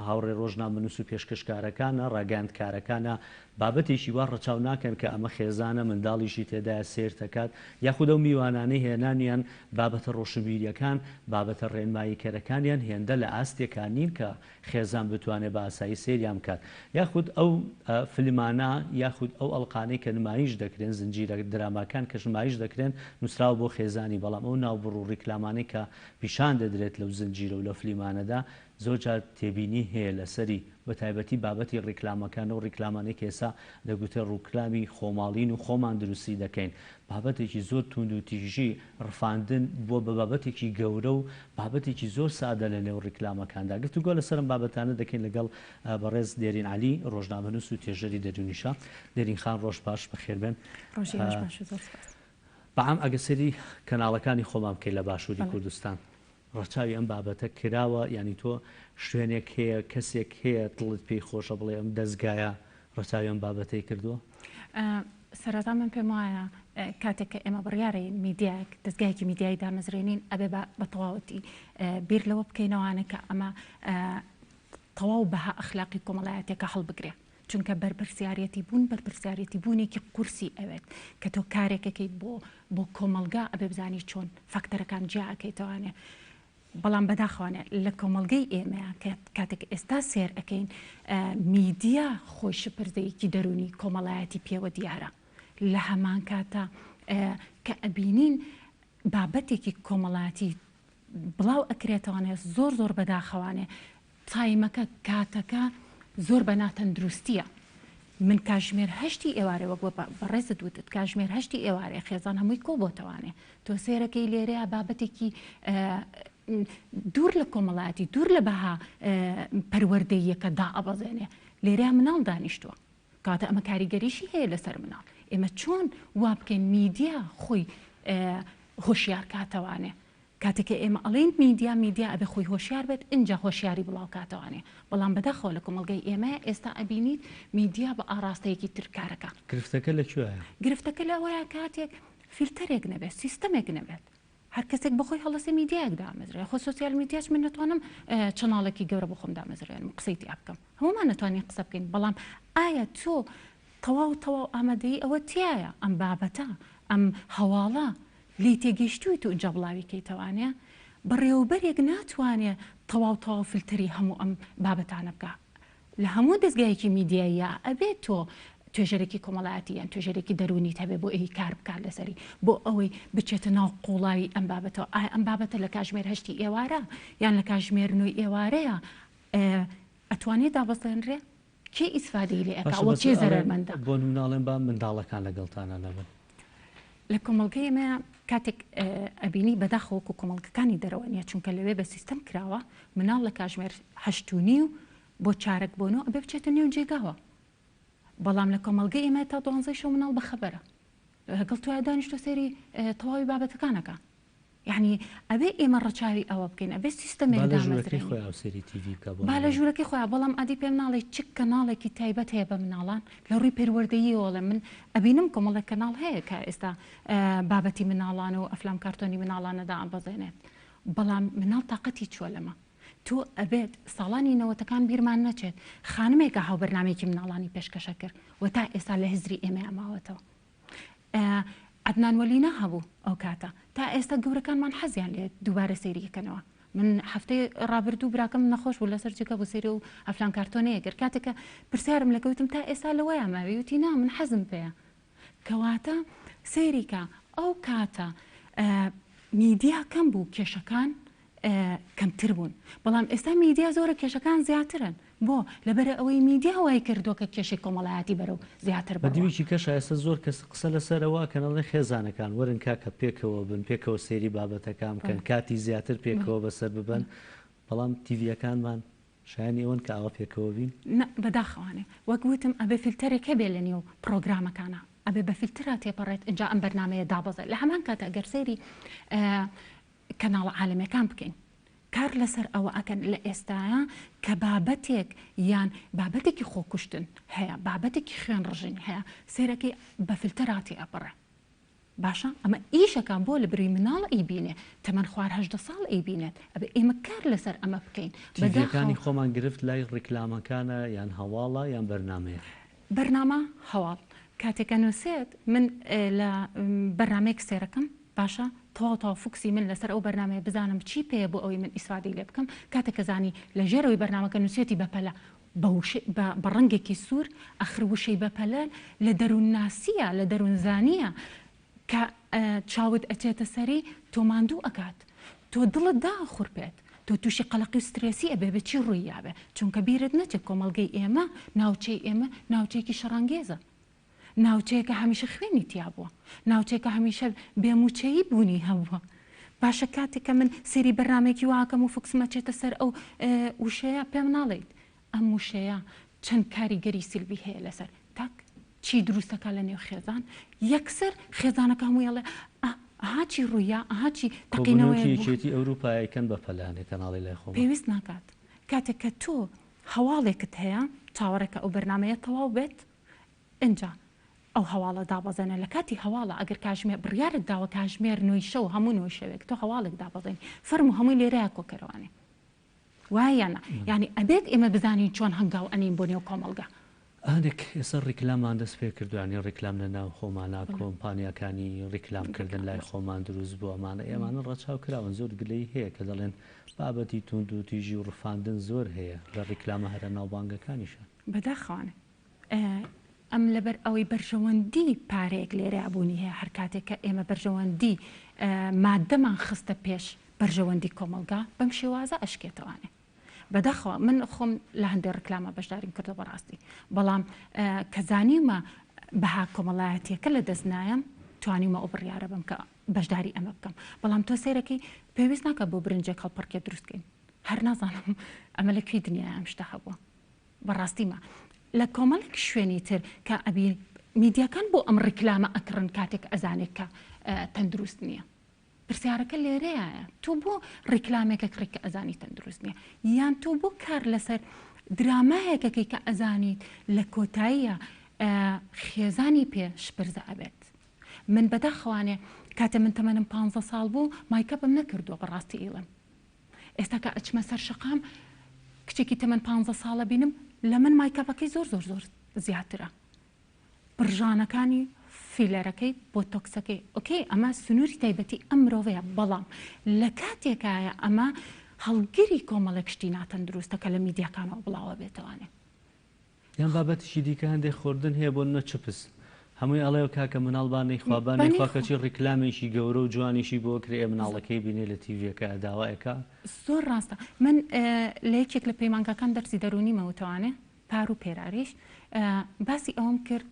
هاوڕێ ڕۆژنامەنووس و پێشکەشکارەکانە ڕاگەیاندکارەکانە بابەتێکی وا ڕەچاو ناکەن کە ئەمە خێزانە منداڵیشی تێدایە سەیر دەکات یاخود ئەو میوانانەی هێنانیان بابەتە ڕۆشنبیریەکان بابەتە ڕێنماییکەرەکانیان هێندە لە ئاستێکا نین کە خێزان بتوانێت بە ئاسایی سەیریان بکات یاخود ئەو فلمانە یاخود ئەو ئەڵقانەی کە نمایش دەکرێن زنجیرە دراماکان کە نمایش دەکرێن نووسراوە بۆ خێزانی بەڵام ئەو ناوبڕ و ڕیکلامانەی کە پیشان دەدرێت لەو زنجیرە و لەو فلیمانەدا زۆر جار تێبینی هەیە لەسەری بەتایبەتی بابەتی ڕیکلامەکان ئەو ڕیکلامانەی کە ئێستا دەگوترێت ڕوکلامی خۆماڵین و خۆمان دروستی دەکەین بابەتێکی زۆر توندوتیژی ڕفاندن بووە بە بابەتێکی گەورە و بابەتێکی زۆر سادە لە نێو ڕیکلامەکاندا گفتوگۆ لەسەر ئەم بابەتانە دەکەین لەگەڵ بەڕێز دێرین عەلی ڕۆژنامەنووس و توێژەری دەروونیشە دێرین خان ڕۆژ باش بەخێربێن. ڕۆژی باش باش و زۆر سپاس. بەعام ئەگەر سەیری کەناڵەکانی خۆمان بکەین لە باشووری کوردستان ڕەچاوی ئەم بابەتە کراوە یانی تۆ شوێنێک هەیە کەسێک هەیە دڵت پێی خۆشە بڵێ ئەم دەزگایە ڕەچاوی ئەم بابەتەی کردووە؟ سەرەتا من پێم وایە کاتێک کە ئێمە بڕیارەین میدیایەک دەزگایەکی میدیایی دامەزرێنین ئەبێ بە تەواوەتی بیر لەوە بکەینەوانە کە ئەمە تەواو بەها ئەخلاقی کۆمەڵایەتەکە هەڵبگرێ چونکە بەرپرسیارەتی بوون بەرپرسیارەتی بوونێکی قورسی ئەوێت کە تۆ کارێکەکەی بۆ بۆ کۆمەڵگا ئەبێ بزانی چۆن فاکتەرەکان جیا ئەکەیتەوانێ بەڵام بەداخەوانە لە کۆمەڵگەی ئێمەیە کە کاتێک ئێستا سێر ئەەکەین میدیا خۆی شپرزەیەکی دەرونی کۆمەڵایەتی پێوە دیارە لە هەمان کاتە کە ئەبینین بابەتێکی کۆمەڵایەتی بڵاو ئەکرێتەوانێ زۆر زۆر بەداخەوانێ تایمەکە، کاتەکە، زۆر بە ناتەندروستییە. من کاژمێر هەشتی ئێوارێ وەک بەڕێزت وتت کاژمێر هەشتی ئێوارێ خێزان هەمووی کۆ بۆتەوانێ تۆ سێرەکەی لێرەیە بابەتێکی دوور لە کۆمەڵایەتی دوور لە بەها پەروەردەییەکە دائەبەزێنێ لێرەیە مناڵ دانیشتووە کەواتە ئەمە کاریگەریشی هەیە لەسەر مناڵ ئێمە چۆن وا بکەین میدیا خۆی هۆشیار کاتەوانێ کاتێک کە ئێمە ئەڵێین میدیا، میدیا ئەبێ خۆی هۆشیار بێت ئینجا هۆشیاری بڵاو کاتەوانێ، بەڵام بەداخەوە لە کۆمەڵگەی ئێمەیا ئێستا ئەبینیت میدیا بە ئاڕاستەیەکی تر کارەکا. گرفتەکە لە کوێیە؟ گرفتەکە لەوەیە کاتێک فیلتەرێک نەبێت، سیستەمێک نەبێت، هەر کەسێک بە خۆی هەڵەسێ میدیایەک دامەزرێ، خۆ سۆسیال میدیاش من نەتوانم channel ێکی گەورە بۆ خۆم دامەزرێنم و قسەی تیا بکەم، هەموومان نەتوانین قسە بکەین، بەڵام ئایا تۆ تەواو تەواو ئامادەیی ئەوە تیایە ئەم بابەتە، ئەم هەواڵە لێی تێگەیشتوویت و ئینجا بڵاوی کەیتەوانێ، بەڕێوەبەرێک ناتوانێ تەواو تەواو فلتەری هەموو ئەم بابەتانە بکا. لە هەموو دەزگایەکی میدیاییا ئەبێ تۆ توێژەرێکی کۆمەڵایەتی یان توێژەرێکی دەروونیت هەبێ بۆ ئەوی کار بکات لەسەری، بۆ ئەوەی بچێتە ناو قووڵاوی ئەم بابەتەوە. ئایا ئەم بابەتە لە کاژمێر هەشتی ئێوارە یان لە کاژمێر نۆی ئێوارەیە ئەتوانێ دابەزێنرێ؟ کێ ئیسفادەی لێ ئەکا باشە وە بەس کێ ئەڵێن زەرەرمەندە؟ بۆ نمونە ئەڵێن با منداڵەکان لەگەڵتانا نەبن. لە کۆمەڵگەی ئێمە کاتێک ئەبینی بەداخەوە وەکو کۆمەڵگەکانی دەرەوە نیە چونکە لەوێ بە سیستەم کراوە مناڵ لە کاژمێر هەشت و نیو بۆ چارەک بۆ نۆ ئەبێ بچێتە نێو جێگاوە بەڵام لە کۆمەڵگەی ئێمە تا دوانزەی شەو مناڵ بەخەبەرە لەگەڵ تۆیا دانیشتوە سەیری تەواوی بابەتەکان ئەکا یەعنی ئەبێ ئێمە ڕەچاوی ئەوە بکەین ئەبێ سیستەمێک با لە ژوورەکەی دامەزرێنین. خۆیا سەیری تیڤی بکا بۆ با لە نموونە. ژوورەکەی خۆیا بەڵام ئەدی پێم ناڵێی چ کەناڵێکی تایبەت هەیە بە مناڵان لە ڕووی پەروەردەییەوە ئەڵێم من ئەبینم کۆمەڵێک کەناڵ هەیە کە ئێستا بابەتی مناڵان و ئەفلام کارتۆنی مناڵانە دائەبەزێنێت بەڵام مناڵ تاقەتی چووە لەمە تۆ ئەبێت ساڵانی نەوەتەکان بیرمان نەچێت خانمێکە هاو بەرنامەیەکی مناڵانی پێشکەشە کرد و تا ئێستا لە هزری ئێمەیا ماوەتەوە عەدنان وەلینا هەبوو ئەو کاتە تا ئێستا گەورەکانمان حەزیان لێ دووبارە سەیری ئەکەنەوە من هەفتەی ڕابردوو براکەم نەخۆش بوو لەسەر جێگا بوو سەیری و ئەفلام کارتۆنەیە کرد کاتێک کە پرسیارم لەکەوتم تا ئێستا لەوەیا ماوی وتی نا من حەزم پێیە کەواتە سەیریکە ئەو کاتە میدیا کەم بوو کێشەکان. کەمتر بوون بەڵام ئێستا میدیا زۆرە کێشەکان زیاترن بۆ؟ لەبەرە ئەوەی میدیا وای کردووە کە کێشەی کۆمەڵایەتی بەرەو زیاتر بە بڕوا. دیوێکی کەشا ئێستا زۆر کەس قسە لەسەر ئەوە ئەکەن ئەڵێن خێزانەکان وەرن کاکە پێکەوە بن پێکەوە سەیری بابەتەکان بکەن کاتی زیاتر پێکەوە بەسەر ببەن بەڵام تیڤیەکانمان شایەنی ئەوەن کە ئاوا پێکەوە بین؟ نا بەداخەوانێ وەک وتم ئەبێ فلتەرێک هەبێ لە نێو پڕۆگرامەکانا ئەبێ بە فلترا تێپەڕێت ئینجا ئەم بەرنامەیە دابەزێت لە هەمان کاتا گەر سەیری کەناڵە عالەمیەکان بکەین کار لەسەر ئەوە ئەکەن لە ئێستایا کە بابەتێک یان بابەتێکی خۆکوشتن هەیە بابەتێکی خوێن ڕژین هەیە سەیرەکەی بە فلتەرا تێئەپەڕێ باشە ئەمە ئیشەکە بۆ لە بری مناڵ ئەیبینێ تەمەن خوار 18 ساڵ ئەیبینێت ئەبێ ئێمە کار لەسەر ئەمە بکەین تیڤیەکانی خۆمان گرفت لای ڕیکلامەکانە یان هەواڵە یان بەرنامەیە؟ بەرنامە هەواڵ کاتێک ئەنوسێت من لە بەرنامەیەک سێرەکەم باشە تەواو تەواو فوکسی من لەسەر ئەو بەرنامەیە بزانم چی پێیە بۆ ئەوەی من ئیسفادەی لێ بکەم کاتێک کە زانی لە ژێرەوەی بەرنامەکە نوسیەتی بەپەلە بە وشەی بە بە ڕەنگێکی سوور ئەخر وشەی بەپەلە لە دەروونناسییە لە دەروونزانییە کە چاوت ئەچێتە سەری تۆ ماندوو ئەکات تۆ دڵت دائەخورپێت تۆ تووشی قەلەقی و سترێسی ئەبێ بە چی ڕووی یابێ چونکە بیرت نەچێ کۆمەڵگەی ئێمە ناوچەی ئێمە ناوچەیەکی شەڕانگێزە ناوچەیەکە هەمیشە خوێنی تیا بووە، ناوچەیەکە هەمیشە بێ مووچەیی بوونی هەبووە. باشە کاتێک کە من سەیری بەرنامەیەکی وا ئەکەم و فۆکسم ئەچێتە سەر ئەو وشەیە، پێم ناڵێیت ئەم وشەیە چەند کاریگەری سلبی هەیە لەسەر تاک؟ چی دروست ئەکا لە نێو خێزان؟ یەکسەر خێزانەکە هەمووی ئەڵێ ئا ئەها چی ڕوویا، ئەها چی تەقینەوەیەک کۆبوونەوەکی بوو. یەکێتی ئەوروپا ئەیکەن بە پەلانێ کەناڵی لای خۆمان. پێویست ناکات. کاتێک کە تۆ هەواڵێکت هەیە، چاوەڕێکە ئەو بەرنامەیە تەواو بێت، ئینجا ئەو هەواڵە دابەزێنە لە کاتی هەواڵە ئەگەر کاژمێر بڕیارت داوە کاژمێر نۆی شەو هەموو نۆی شەوێک تۆ هەواڵێک دابەزێنی فەرموو هەمووی لێرەیا کۆکەرەوانێ وایە یان نا یانی ئەبێت ئێمە بزانین چۆن هەنگاو ئەنێین بۆ نێو کۆمەڵگا. ئانێک ئێستا ڕیکلاممان دەست پێ کردوە یانی ڕیکلام لە ناو خۆمانا کۆمپانیاکانی ڕیکلام کردن لای خۆمان دروست بووە ئەمانە ئێمانە ڕەچاو کراون زۆر گلەیی هەیە کە دەڵێن بابەتی توندوتیژی و ڕفاندن زۆر هەیە لە ڕیکلامە هەرە ناوبانگەکانیشا. بەداخەوانە ئەم لەبەر ئەوەی بەرژەوەندی پارەیەک لێرەیا بوونی هەیە هەر کاتێک کە ئێمە بەرژەوەندی مادەمان خستە پێش بەرژەوەندی کۆمەڵگا بەم شێوازە ئەشکێتەوانێ بەداخەوە من خۆم لە هەندێک ڕکلامە بەشداریم کردو بەڕاستی بەڵام کە زانیومە بەها کۆمەڵایەتیەکە لە دەست نایەم توانیومە ئەو بڕیارە بم کە بەشداری ئەمە بکەم بەڵام تۆ سەیرەکەی پێویست ناکە بۆ برنجێک هەڵپەڕکێ دروست کەین هەر نازانم ئەمە لە کوێی دنیای ئەم شتە هەبووە بەڕاستی ما لە کۆمەڵێک شوێنی تر کە ئەبی میدیاکان بۆ ئەم ڕیکلامە ئەکڕن کاتێک ئەزانێت کە تەندروست نییە پرسیارەکە لێرەیە تۆ بۆ ڕیکلامێکە کڕی کە ئەزانی تەندروست نییە یان تۆ بۆ کار لەسەر درامایەکەکەی کە ئەزانیت لە کۆتاییە خێزانی پێ شپرزە ئەبێت من بەداخەوانێ کاتێ من تەمەنم پ ساڵ بوو مایکەپم نەکردووە بەڕاستی ئیڵم ئێستا کە ئەچمە سەر شەقام کچێکی تەمەن پانزە ساڵە بینم لە من مایکاپەکەی زۆر زۆر زۆر زیاترە پرژانەکانی فیلەرەکەی بۆتۆکسەکەی ئۆکەی ئەمە سنووری تایبەتی ئەم مرۆڤەیە بەڵام لە کاتێکایە ئەمە هەڵگری کۆمەڵێک شتی ناتەندروستە کە لە میدیاکانەوە بڵاوە بێتەوانێ یان بابەتیکی دیکە هەندێک خۆردن هەیە بۆ نمونە چپس هەمووی ئەڵێ کاکە مناڵ با نەیخوا با نەیخوا کەچی ڕیکلامێکی گەورە و جوانیشی بۆ کرێ مناڵەکەی بینێ لە تیڤیەکە داوا ئەکا. زۆر ڕاستە من لە یەکێک لە پەیمانگاکان دەرسی دەروونیمە وتوانێ پار و پێراریش باسی ئەوەم کرد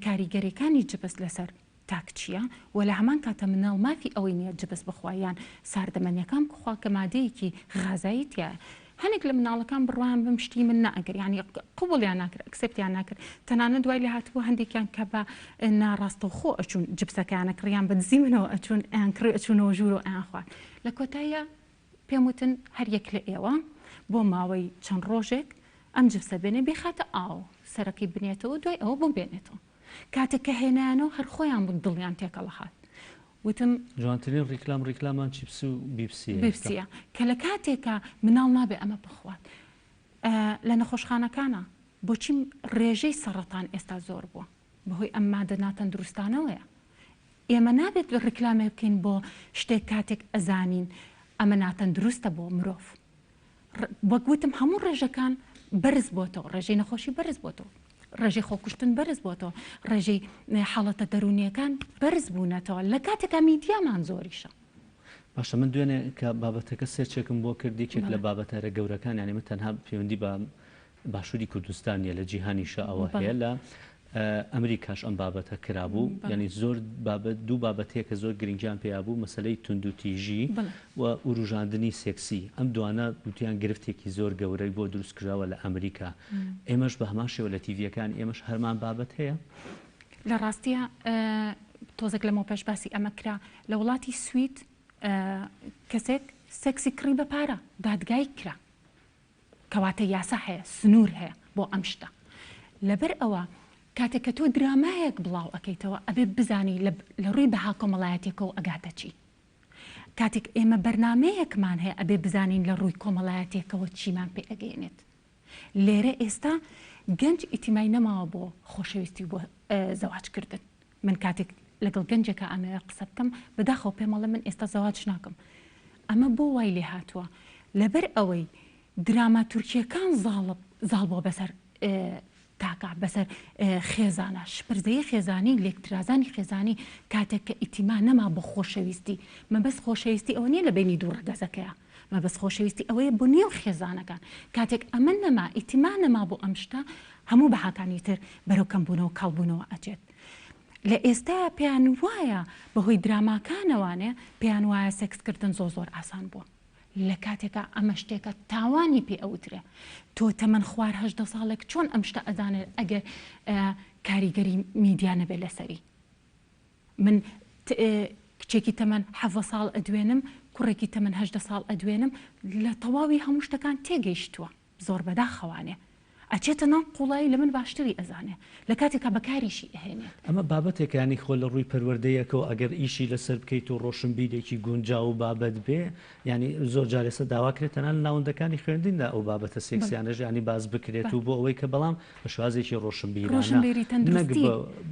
کاریگەریەکانی جبس لەسەر تاک چیە وە لە هەمان کاتە مناڵ مافی ئەوەی نیە جبس بخوا یان ساردەمەنیەکان بخوا کە مادەیەکی غازایی تیایە هەنێک لە مناڵەکان بڕوایان بەم شتی من نائەکرد یانی قبوڵیان ناکرد ئەکسێپتیان ناکرد تەنانەت وای لێ هاتبوو هەندێکیان کە بە ناڕاستەوخۆ ئەچوون جبسەکەیان ئەکڕیان بە دزی منەوە ئەچوون ئەیان کڕی ئەچوونەوە ژوورەوە ئەیان خوارد لە کۆتاییا پێم وتن هەر یەک لە ئێوە بۆ ماوەی چەند ڕۆژێک ئەم جبسە بێنێ بیخاتە ئاو سەرەکەی بنێتەوە دوای ئەوە بۆم بێنێتەوە کاتێک کە هێنایانەوە هەر خۆیان بوون دڵیان تێکەڵە هات وتم. جوانترین ڕیکلام ڕیکلامان چیپس و بیپسیە ئێستا. بیپسیە کە لە کاتێکا مناڵ نابێ ئەمە بخوات لە نەخۆشخانەکانا بۆچی ڕێژەی سەڕەتان ئێستا زۆر بووە بەهۆی ئەم مادە ناتەندروستانەوەیە ئێمە نابێت ڕیکلامێک بکەین بۆ شتێک کاتێک ئەزانین ئەمە ناتەندروستە بۆ مرۆڤ وەک وتم هەموو ڕێژەکان بەرز بۆتەوە ڕێژەی نەخۆشی بەرز بۆتەوە ڕێژەی خۆکوشتن بەرز بۆتەوە ڕێژەی حاڵەتە دەروونیەکان بەرز بوونەتەوە لە کاتێکا میدیامان زۆریشە. باشە من دوێنێ کە بابەتەکە سێرچێکم بۆ کرد یەکێک لە بابەتە هەرە گەورەکان یانی من تەنها پەیوەندی بە باشووری کوردستان نیە لە جیهانیشە ئەوە هەیە لە ئەمریکاش ئەم بابەتە کرابوو یعنی زۆر بابەت دوو بابەتەیە کە زۆر گرنگیان پێیا بوو مەسلەی توندوتیژی و وروژاندنی سێکسی ئەم دوانە وتیان گرفتێکی زۆر گەورەی بۆ دروست کراوە لە ئەمریکا ئێمەش بە هەمان شێوە لە تیڤیەکان ئێمەش هەرمان بابەت هەیە لە ڕاستیا تۆزێک لەمەوپێش باسی ئەمە کرا لە وڵاتی سوید کەسێک سێکسی کڕی بە پارە دادگایی کرا کەواتە یاسا هەیە سنوور هەیە بۆ ئەم شتە لەبەر ئەوە کاتێک کە تۆ درامایەک بڵاو ئەەکەیتەوە ئەبێ بزانی لە ڕووی بەها کۆمەڵایەتێکەوە ئەگاتە چی کاتێک ئێمە بەرنمەیەکمان هەیە ئەبێ بزانین لە ڕووی کۆمەڵایەتێکەوە چیمان پێ ئەگەێنێت لێرە ئێستا گەنج ئیتیمای نەماوە بۆ خۆشەویستی و بۆ زەواج کردن. من کاتێک لەگەڵ گەنجێکا ئەمەوێ قسە بکەم بەداخەوە پێم ئەڵێ من ئێستا زەواج ناکەم. ئەمە بۆ وای لێ هاتووە؟ لەبەر ئەوەی دراما تورکییەکان زاڵ زاڵ بووە بەسەر تاکە بەسەر خێزانە شپرزەیی خێزانی لێکترازانی خێزانی کاتێک کە ئیتیما نەما بۆ خۆشەویستی مەبەست خۆشەویستی ئەوە نییە لە بەینی دوو ڕەگەزەکەیە مەبەست خۆشەویستی ئەوەیە بۆ نێو خێزانەکان. کاتێک ئەمە نەما، ئیتیما نەما بۆ ئەم شتە، هەموو بەهاکانی تر بەرەو کەمبوونەوە، کاڵبوونەوە ئەچێت. لە ئێستایا پێیان وایە بەهۆی دراماکانەوانێ پێیان وایە سێکسکردن زۆر زۆر ئاسان بووە. لە کاتێکا ئەمە شتێکە تاوانی پێ ئەوترێ. تۆ تەمەن خوار 18 ساڵێک چۆن ئەم شتە ئەزانێت ئەگەر کاریگەری میدیا نەبێت لەسەری؟ من کچێکی تەمەن حەڤە ساڵ ئەدوێنم، کوڕێکی تەمەن 18 ساڵ ئەدوێنم، لە تەواوی هەموو شتەکان تێگەیشتووە. زۆر بەداخەوانێ. ئەچێتە ناو قوڵایی لە من باشتری ئەزانێ. لە کاتێکا بەکاریشی ئەهێنێت. ئەمە بابەتێکە یانی خۆ لە ڕووی پەروەردەیەکەوە ئەگەر ئیشی لەسەر بکەیت و ڕۆشنبیرێکی گونجاو و بابەت بێ یانی زۆر جار ئێستا داوا کرێت تەنانەت لە ناوەندەکانی خوێندندا ئەو بابەتە سێکسیانەش یانی باس بکرێت و بۆ ئەوەی کە بەڵام بە شێوازێکی ڕۆشنبیرانە ڕۆشنبیری نەک تەندروستی.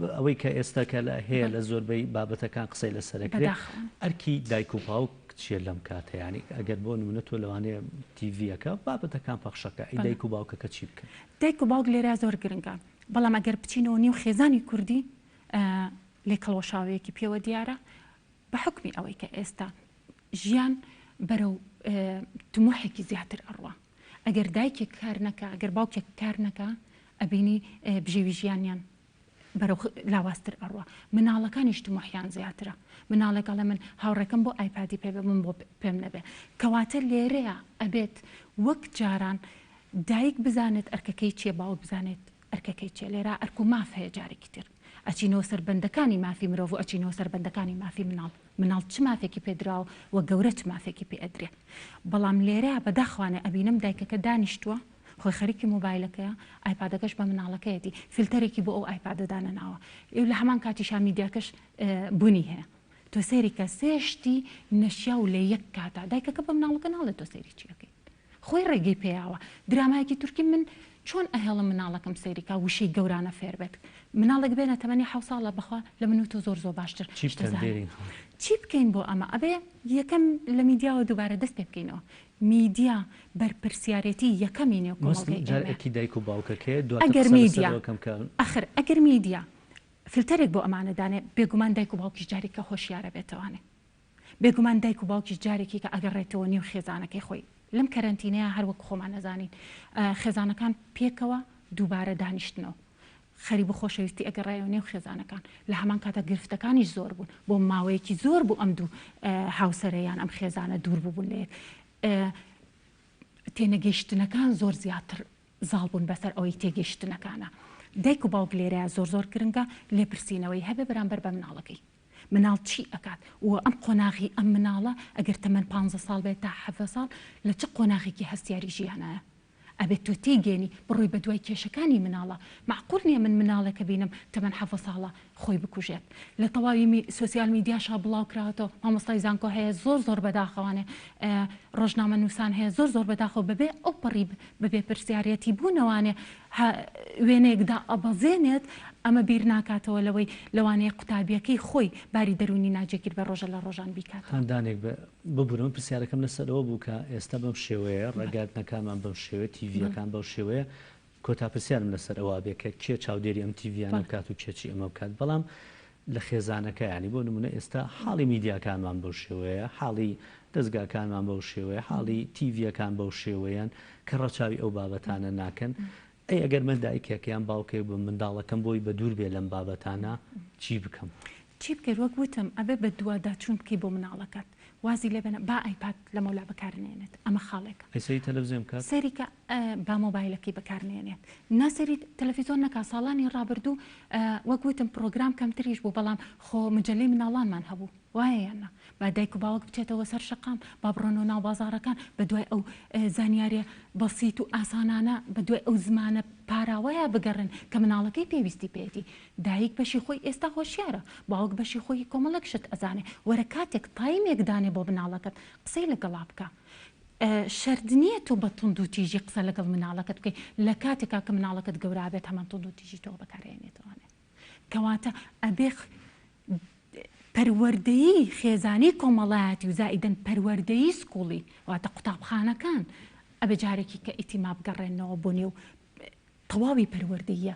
بە ئەوەی کە ئێستا کە لە هەیە لە زۆربەی بابەتەکان قسەی لەسەر ئەکرێ بەداخەوە. ئەرکی دایک و باوک چیە لەم کاتە یانی ئەگەر بۆ نمونە تۆ لەوانەیە تیڤیەکە بابەتەکان پەخشەکە ئەی دایک و باوکەکە چی بکەن؟ دایک و باوک لێرە زۆر گرنگە بەڵام ئەگەر بچینەوە نێو خێزانی کوردی لێکهەڵوەشاوەیەکی پێوە دیارە بە حوکمی ئەوەی کە ئێستا ژیان بەرەو تموحێکی زیاتر ئەڕوا ئەگەر دایکێک کار نەکا ئەگەر باوکێک کار نەکا ئەبینی بژێوی ژیانیان بەرەو لاوازتر ئەڕوا مناڵەکانیش تموحیان زیاترە مناڵێک ئەڵێ من هاوڕێکەم بۆ ئایپادی پێ بێ من بۆ پێم نەبێ کەواتە لێرەیە ئەبێت وەک جاران دایک بزانێت ئەرکەکەی چیە باوک بزانێت ئەرکەکەی چیە لێرە ئەرک و ماف هەیە جارێکی تر ئەچینەوە سەر بەندەکانی مافی مرۆڤ و ئەچینەوە سەر بەندەکانی مافی مناڵ مناڵ چ مافێکی پێ دراوە و گەورە چ مافێکی پێ ئەدرێ بەڵام لێرە بەداخوانە ئەبینم دایکەکە دانیشتووە خۆی خەریکی مۆبایلەکەیە ئایپادەکەش بە مناڵەکەیەتی فلتەرێکی بۆ ئەو ئایپادە دانەناوە لە هەمان کاتیشا میدیاکەش بوونی هەیە تۆ سەیری کە سێ شتی نەشیاو لە یەک کاتا دایکەکە بە مناڵەکە ناڵێت تۆ سەیری چی ئەکەیت خۆی ڕێگەی پێیاوە درامایەکی تورکی من چۆن ئەهێڵم مناڵەکەم سەیری کا وشەی گەورانە فێر بێت مناڵێک بێنە تەمەنی حەو ساڵە بەخوا لە من و تۆ زۆر زۆر باشتر چی بکەن شتەزانێ دێرین خان؟ چی بکەین بۆ ئەمە ئەبێ یەکەم لە میدیاوە دووبارە دەست پێ بکەینەوە میدیا بەرپرسیارێتی یەکەمی نێو مەسڵ کۆمەڵگەی جار ئێمەیە ئەرکی دایک و باوکەکەیە دواتر ئەگەر قسە لەسەر میدیا ئەوە کەم کە ئەخر ئەگەر میدیا فلتەرێک بۆ ئەمانە دانێ بێگومان دایک و باوکیش جارێکە هۆشیارە بێتەوانێ بێگومان دایک و باوکیش جارێکی کە ئەگەڕێتەوە نێو خێزانەکەی خۆی لەم کەرەنتینەیە هەر وەک خۆمان ئەزانین خێزانەکان پێکەوە دووبارە دانیشتنەوە خەریب و خۆشەویستی ئەگەڕایەوە نێو خێزانەکان لە هەمان کاتە گرفتەکانیش زۆر بوون بۆ ماوەیەکی زۆر بوو ئەم دوو هاوسەرە یان ئەم خێزانە دوور بووبوون لە یەک تێنەگەیشتنەکان زۆر زیاتر زاڵ بوون بەسەر ئەوەی تێگەیشتنەکانە دایک و باوک لێرەیە زۆر زۆر گرنگە لێپرسینەوەی هەبێ بەرامبەر بە مناڵەکەی مناڵ چی ئەکات و ئەم قۆناغی ئەم مناڵە ئەگەر تەمەن پانزە ساڵ بێت تا حەڤە ساڵ لە چ قۆناغێکی هەستیاری ژیانایە ئەبێت تۆ تێیگەیەنی بڕۆی بەدوای کێشەکانی مناڵە مەعقول نیە من مناڵێک ئەبینم تەمەن حەڤە ساڵە خۆی بکوژێت لە تەواوی می سۆسیال میدیاشا بڵاو کراوەتەوە مامۆستای زانکۆ هەیە زۆر زۆر بەداخەوانێ ڕۆژنامە نووسان هەیە زۆر زۆر بەداخەوە بەبێ ئەو پەڕی بەبێ پرسیارەتی بوونەوانێ وێنەیەک دائەبەزێنێت، ئەمە بیر ناکاتەوە لەوەی لەوانەیە قوتابییەکەی خۆی باری دەروونی ناجێگیر بێت ڕۆژە لە ڕۆژان بیکاتەوە. هاندانێک بێ. ببورە من پرسیارەکەم لەسەر ئەوە بوو کە ئێستا بەم شێوەیە ڕاگەیاندنەکانمان بەم شێوەیە تیڤییەکان بەو شێوەیە کۆتا پرسیارم لەسەر ئەوە بێ کە کێ چاودێری ئەم تیڤیانە بکات و کێ چی ئەمە بکات بەڵام. لە خێزانەکە یانی بۆ نمونە ئێستا حاڵی میدیاکانمان بەو شێوەیە حاڵی دەزگاکانمان بەو شێوەیە حاڵی تیڤیەکان بەو شێوەیەن کە ڕەچاوی ئەو بابەتانە ناکەن ئەی ئەگەر من دایکێک یان باوکێک بم منداڵەکەم بۆی بە دوور بێ لەم بابەتانە چی بکەم؟ چی بکەیت وەک وتم ئەبێ بە دواداچوون بکەی بۆ مناڵەکەت وازی لێ بێنە با ئایپاد لەمەولا بەکار نێنێت ئەمە خاڵێکە. ئەی سەیری تەلەفزیۆن بکات؟ سەیری کە با مۆبایلەکەی بەکار نێنێت نا سەیری تەلەفیزۆن نەکا ساڵانی ڕابردوو وەک وتم پڕۆگرام کەمتریش بوو بەڵام خۆ مجەلەی مناڵانمان هەبوو وایە یان نا با دایک و باوک بچێتەوە سەر شەقام با بڕۆنەوە ناو بازاڕەکان بە دوای ئەو زانیاریە بەسیت و ئاسانانە بە دوای ئەو زمانە پاراوەیە بگەڕێن کە مناڵەکەی پێویستی پێیەتی دایک بەشی خۆی ئێستا هۆشیارە باوک بەشی خۆی کۆمەڵێک شت ئەزانێ وەرە کاتێک تایمێک دانێ بۆ مناڵەکەت قسەی لەگەڵا بکە شەرت نییە تۆ بە توندوتیژی قسە لەگەڵ مناڵەکەت بکەی لە کاتێکا کە مناڵەکەت گەورە بێت هەمان توندوتیژی تۆ بەکارئەهێنێتەوانێ کەواتە ئەبێ پەروەردەیی خێزانی کۆمەڵایەتی و زائیدەن پەروەردەیی سکوڵی واتە قوتابخانەکان ئەبێ جارێکی کە ئیتیما بگەڕێنەوە بۆ نێو تەواوی پەروەردەییە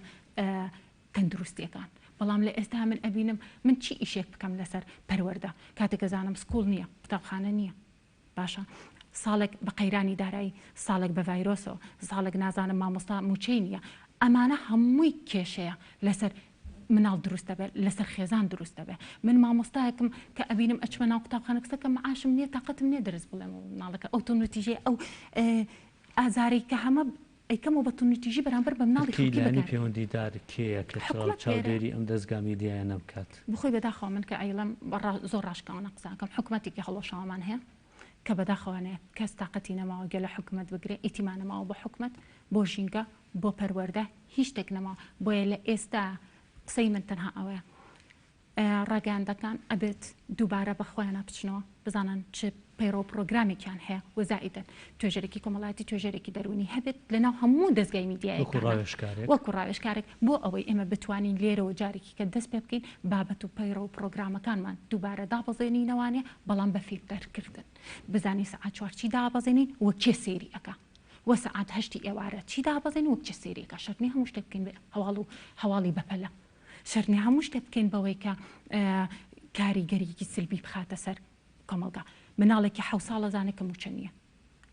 تەندروستیەکان بەڵام لە ئێستا من ئەبینم من چی ئیشێک بکەم لەسەر پەروەردە کاتێک ئەزانم سکوڵ نییە قوتابخانە نییە باشە ساڵێک بە قەیرانی دارایی ساڵێک بە ڤایرۆسەوە ساڵێک نازانم مامۆستا موچەی نییە ئەمانە هەمووی کێشەیە لەسەر مناڵ دروست دەبێت لەسەر خێزان دروست دەبێت من مامۆستایەکم کە ئەبینم ئەچمە ناو قوتابخانە کسەکە معاشم نییە تاقەتم نییە دەرس بڵێم مناڵەکە ئەو توندوتیژی ئەو ئازارەی کە هەمە ئەیکەمەوە بە توندوتیژی بەرامبەر بە مناڵی کەی خەڵکی لایەنی بەکار پەیوەندیدار کێیە کە حکومەت لێرە چاودێری ئەم دەزگا میدیایانە بکات؟ بخۆی بەداخەوە من کە ئەیڵێم زۆر ڕاشکاوانە قسە ئەکەم حکومەتێکی هەڵوەشاوەمان هەیە کە بەداخەوانەیە کەس تاقەتی نەماوە گوێ لە حکومەت بگرێ ئیتیما نەماوە بۆ حکومەت بۆ ژینگە بۆ پەروەردە هیچ شتێک نەماوە بۆیە لە ئێستا قسەی من تەنها ئەوەیە ڕاگەیاندەکان ئەبێت دووبارە بە خۆیانا بچنەوە بزانن چ پەیڕەو پڕۆگرامێکیان هەیە و زائیدەن توێژەرێکی کۆمەڵایەتی توێژەرێکی دەروونی هەبێت لەناو هەموو دەزگای وەکو میدیایەکانا ڕاوێژکارێک. وەکو ڕاوێژکارێک بۆ ئەوەی ئێمە بتوانین لێرەوە جارێکی کە دەست پێ بکەین بابەت و پەیڕەو پڕۆگرامەکانمان دووبارە دابەزێنینەوانێ بەڵام بە فیلتەرکردن بزانین سەعات چوار چی دابەزێنین و کێ سەیری ئەکا و سەعات هەشتی ئێوارە چی دابەزێنین و کێ سەیری ئەکا شەرت نیە هەموو شتێک بکەین بە هەواڵ و هەواڵی بەپەلە شەرت نیە هەموو شتێک بکەین بەوەی کە کاریگەریی سلبی بخاتە سەر کۆمەڵگا. مناڵێکی حەو ساڵە زانێ کە مووچە نییە.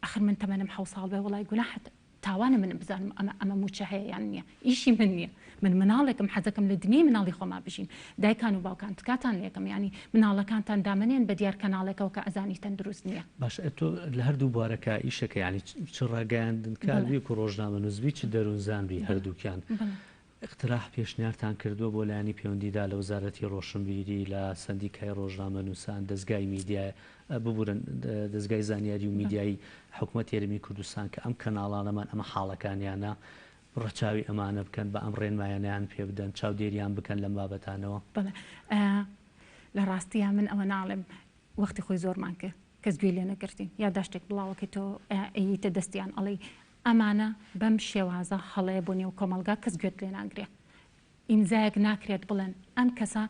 ئەخر من تەمەنم حەو ساڵ بێ وەڵای گوناحە تاوانە من بزانم ئەمە ئەمە مووچە هەیە یان نییە. ئیشی من نییە. من مناڵێکم حەزەکەم لە دنیای مناڵی خۆما بژیم. دایکان و باوکان تکاتان لێکەم یانی مناڵەکانتان دامەنێن بە دیار کەناڵێکەوە کە ئەزانی تەندروست نییە. باشە تۆ لە هەردوو بوارەکە ئیشەکە یانی چ ڕاگەیاندنکار بی وەکو ڕۆژنامەنووس بی چ دەروونزان بی هەردووکیان ئیقتراح پێشنیارتان کردووە بۆ لایەنی پەیوەندیدار لە وەزارەتی ڕۆشنبیری، لە سەندیکای ڕۆژنامەنووسان، دەزگای میدیای، ببورن دەزگای زانیاری و میدیایی حکومەتی هەرێمی کوردستان کە ئەم کەناڵانەمان ئەمە حاڵەکانیانە ڕەچاوی ئەمانە بکەن، با ئەم ڕێنمایانەیان پێ بدەن، چاودێریان بکەن لەم بابەتانەوە؟ بەڵێ لە ڕاستیا من ئەوە ناڵێم وەختی خۆی زۆرمان کرد کەس گوێی لێ نەگرتین یاداشتێک بڵاوەکەیتەوە ئەییتە دەستیان ئەڵێی ئەمانە بەم شێوازە هەڵەیە بۆ نێو کۆمەڵگا کەس گوێت لێ ناگرێ ئیمزایەک ناکرێت بڵێن ئەم کەسە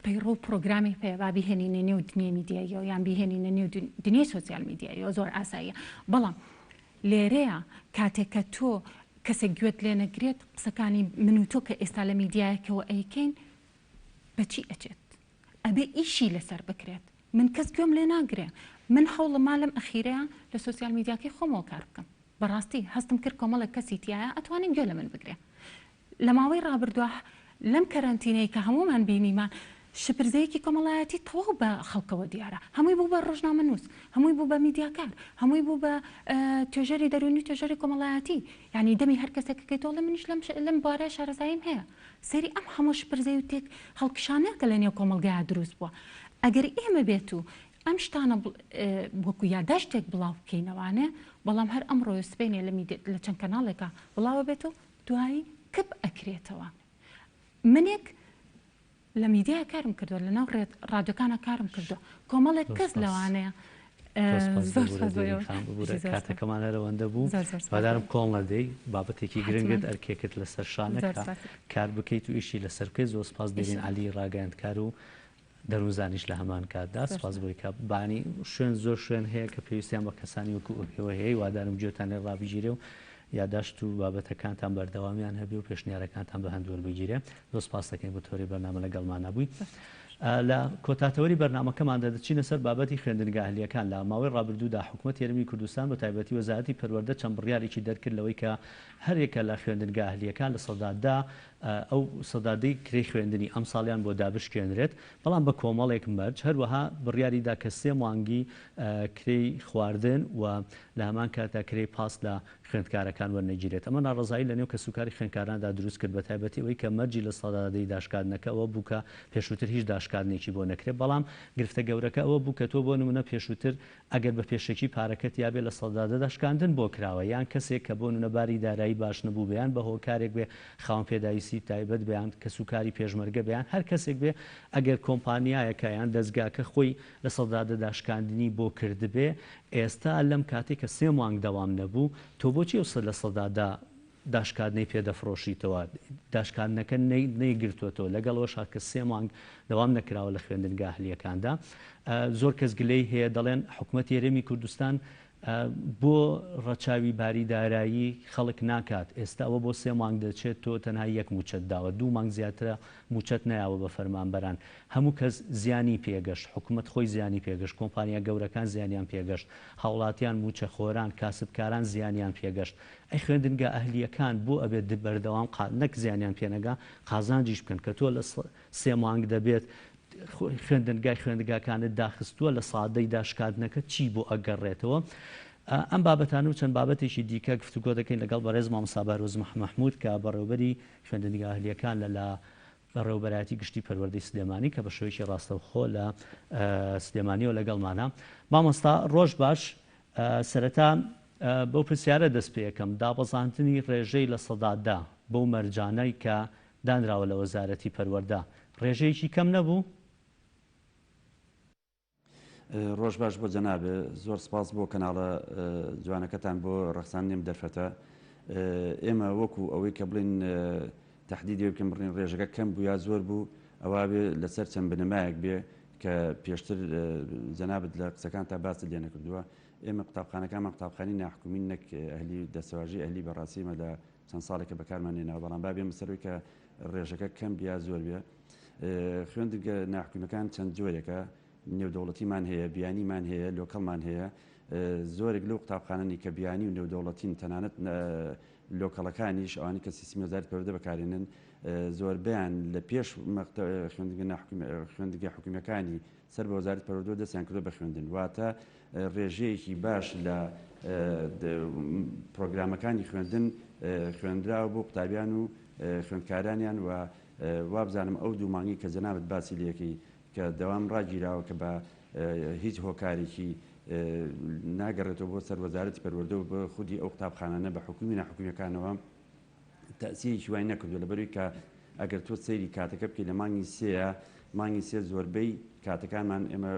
پەیڕەو و پڕۆگرامی پێیە با بیهێنینە نێو دنیای میدیاییەوە یان بیهێنینە نێو دنیای سۆسیال میدیاییەوە زۆر ئاساییە بەڵام لێرەیە کاتێک کە تۆ کەسێک گوێت لێ نەگرێت قسەکانی من و تۆ کە ئێستا لە میدیایەکەوە ئەیکەین بەچی ئەچێت ئەبێ ئیشی لەسەر بکرێت من کەس گوێم لێ ناگرێ من هەوڵم ما لەم ئەخیرەیا لە سۆسیال میدیاکەی خۆمەوە کار بکەم بەڕاستی هەستم کرد کۆمەڵێک کەسی تیایە ئەتوانن گوێ لە من بگرێ لە ماوەی ڕابردووا لەم کەرەنتینەی کە هەموومان بینیمان شپرزەیەکی کۆمەڵایەتی تەواو بە خەڵکەوە دیارە هەمووی بوو بە ڕۆژنامەنووس هەمووی بوو بە میدیاکار هەمووی بوو بە توێژەری دەروونی توێژەری کۆمەڵایەتی یعنی دەمی هەر کەسێک کەیتۆڵێ منیش لەم لەم بوارە شارەزاییم هەیە سەیری ئەم هەموو شپرزەی و تێک هەڵکشانە کە لە نێو کۆمەڵگایا دروست بووە ئەگەر ئێمە بێت و ئەم شتانە وەکو یاداشتێک بڵاو بکەینەوانێ بەڵام هەر ئەمڕۆ و سبەینێ لە میدیا لە چەند کەناڵێکا بڵاوە بێت و دوایی کپ ئەکرێتەوە منێک لە میدیا کارم کردووە لە ناو ڕادیۆکانە کارم کردووە کۆمەڵێک کەس لەوانەیە زۆر سپاس بۆ ئێوە. ببورە کاتەکەمان هەر ئەوەندە بوو هیوادارم کۆڵ نەدەی بابەتێکی گرنگت ئەرکێکت لەسەر شانە کە کار بکەیت و ئیشی لەسەر بکەیت زۆر سپاس دێرین عەلی ڕاگەیاندکار و دەروونزانیش لە هەمان کاتدا سپاس بۆی کە بانی شوێن زۆر شوێن هەیە کە پێویستیان بە کەسانی وەکو ئێوە هەیە هیوادارم گوێتان لێ ڕابگیرێ و. یاداشت و بابەتەکانتان بەردەوامیان هەبێ و پێشنیارەکانتان بە هەند وەربگیرێ. زۆر سپاس دەکەین بۆ تەوەری بەرنامە لەگەڵمانا بووی. لە کۆتا تەوەری بەرنامەکەماندا دەچینە سەر بابەتی خوێندنگا ئەهلییەکان. لە ماوەی ڕابردوودا حکومەتی هەرێمی کوردستان بە تایبەتی وەزارەتی پەروەردە چەند بڕیارێکی دەرکرد لەوەی کە هەریەکە لە خوێندنگا ئەهلییەکان 10% ئەو سەدا دەی کرێی خوێندنی ئەمساڵیان بۆ دابشکێنرێت، بەڵام بە کۆمەڵێک مەرج، هەروەها بڕیاری دا کە سێ مانگی کرێی خواردن و لە هەمان کاتدا کرێی پاس لە خوێندکارەکان وەرنەگیرێت. ئەمە ناڕەزایی لەنێو کەسوکاری خوێندکاراندا دروست کرد، بەتایبەتی ئەوەی کە مەرجی 10% داشکاندنەکە ئەوە بوو کە پێشووتر هیچ داشکاندنێکی بۆ نەکرێت، بەڵام گرفتە گەورەکە ئەوە بوو کە تۆ بۆ نموونە پێشووتر ئەگەر بە پێشەکی پارەکەت یابێ 10% داشکاندن بۆ کراوە یان کەسێک کە بۆ نمونە باری دارایی باش نەبووبێ یان بە هۆکارێک بێ خاوەن پێداویستی تایبەت بێ یان کەسوکاری پێشمەرگە بێ یان هەر کەسێک بێ ئەگەر کۆمپانیایەکە یان دەزگاکە خۆی 10% داشکاندنی بۆ کردبێ ئێستا لەم کاتەی کە سێ مانگ دەوام نەبوو تۆ بۆچی ئەو 10% داشکاندنەی پێ دەفڕۆشیتەوە، داشکاندنەکە نەیگرتووەتەوە، لەگەڵ ئەوەشا کە سێ مانگ دەوام نەکراوە لە خوێندنگا ئەهلییەکاندا. زۆر کەس گلەی هەیە دەڵێن حکومەتی هەرێمی کوردستان بۆ ڕەچاوی باری دارایی خەڵک ناکات، ئێستا ئەوە بۆ سێ مانگ دەچێت تۆ تەنها یەک مووچەت داوە، دوو مانگ زیاترە مووچەت نەیاوە بە فەرمانبەران، هەموو کەس زیانی پێگەشت، حکومەت خۆی زیانی پێگەشت، کۆمپانیا گەورەکان زیانیان پێگەشت، هاوڵاتیان، مووچەخۆران، کاسبکاران زیانیان پێگەشت. ئەی خوێندنگا ئەهلییەکان بۆ ئەبێت بەردەوام قا نەک زیانیان پێ نەگا قازانجیش بکەن کە تۆ لە سێ مانگ دەبێت خوێندنگای خوێندگاکانت داخستووە لە سادەی داشکاندنەکە چی بۆ ئەگەڕێتەوە؟ ئەم بابەتانە و چەند بابەتێکی دیکە گفتوگۆ دەکەین لەگەڵ بەڕێز مامۆستا بەهرۆز مەحموود کە بەڕێوبەری خوێندنگا ئەهلییەکان لە لە بەڕێوەبەرایەتی گشتی پەروەردەی سلێمانی کە بە شێوەیەکی ڕاستەوخۆ لە سلێمانیەوە لەگەڵمانە. مامۆستا ڕۆژ باش، سەرەتا بەو پرسیارە دەست پێ ئەکەم، دابەزاندنی ڕێژەی 10% بەو مەرجانەی کە دانراوە لە وەزارەتی پەروەردە ڕێژەیەکی کەم نەبوو؟ ڕۆژ باش بۆ جەنابێ زۆر سپاس بۆ کەناڵە جوانەکەتان بۆ ڕەخساندنی ئەم دەرفەتە ئێمە وەکو ئەوەی کە بڵین تهدیدی بکەم بڕین ڕێژەکە کەم بوو یا زۆر بوو ئەوە بێ لەسەر چەند بنەمایەک بێ کە پێشتر جەنابت لە قسەکان تا باست لێ نەکردووە ئێمە قوتابخانەکانمان قوتابخانی ناحکومین نەک ئەهلی دەستەواژەی ئەهلی بەڕاستی ئێمە لە چەند ساڵێکە بەکارمان نێناوە بەڵام با بێمە سەرەوەی کە ڕێژەکە کەم بیا زۆر بێ خوێندنگە ناحکومیەکان چەند جۆرێکە نێودەوڵەتیمان هەیە بیانیمان هەیە لۆکەڵمان هەیە زۆرێک لەو قوتابخانەنی کە بیانی و نێودەوڵەتین تەنانەت لۆکەڵەکانیش ئەوانی کە سیستمی وەزارەتی پەروەردە بەکارێنن زۆربەیان لە پێش خوێندنگە خوێندنگە حکومیەکانی سەر بە وەزارەتی پەروەردەوە دەستیان کردووە بە خوێندن واتە ڕێژەیەکی باش لە پرۆگرامەکانی خوێندن خوێندراوە بۆ قوتابیان و خوێندکارانیان و وابزانم ئەو دوو مانگی کە جەنابت باسی لەکەی کە دەوام ڕاگیراوە کە بە هیچ هۆکارێکی ناگەڕێتەوە بۆ سەر وەزارەتی پەروەردە و بە خودی ئەو قوتابخانانە بە حکومی ناحکومیەکانەوە تەئسیرێکی وای نەکردووە لەبەروی کە ئەگەر تۆ سەیری کاتەکە بکەیت لە مانگی سێیە مانگی سێ زۆربەی کاتەکانمان ئێمە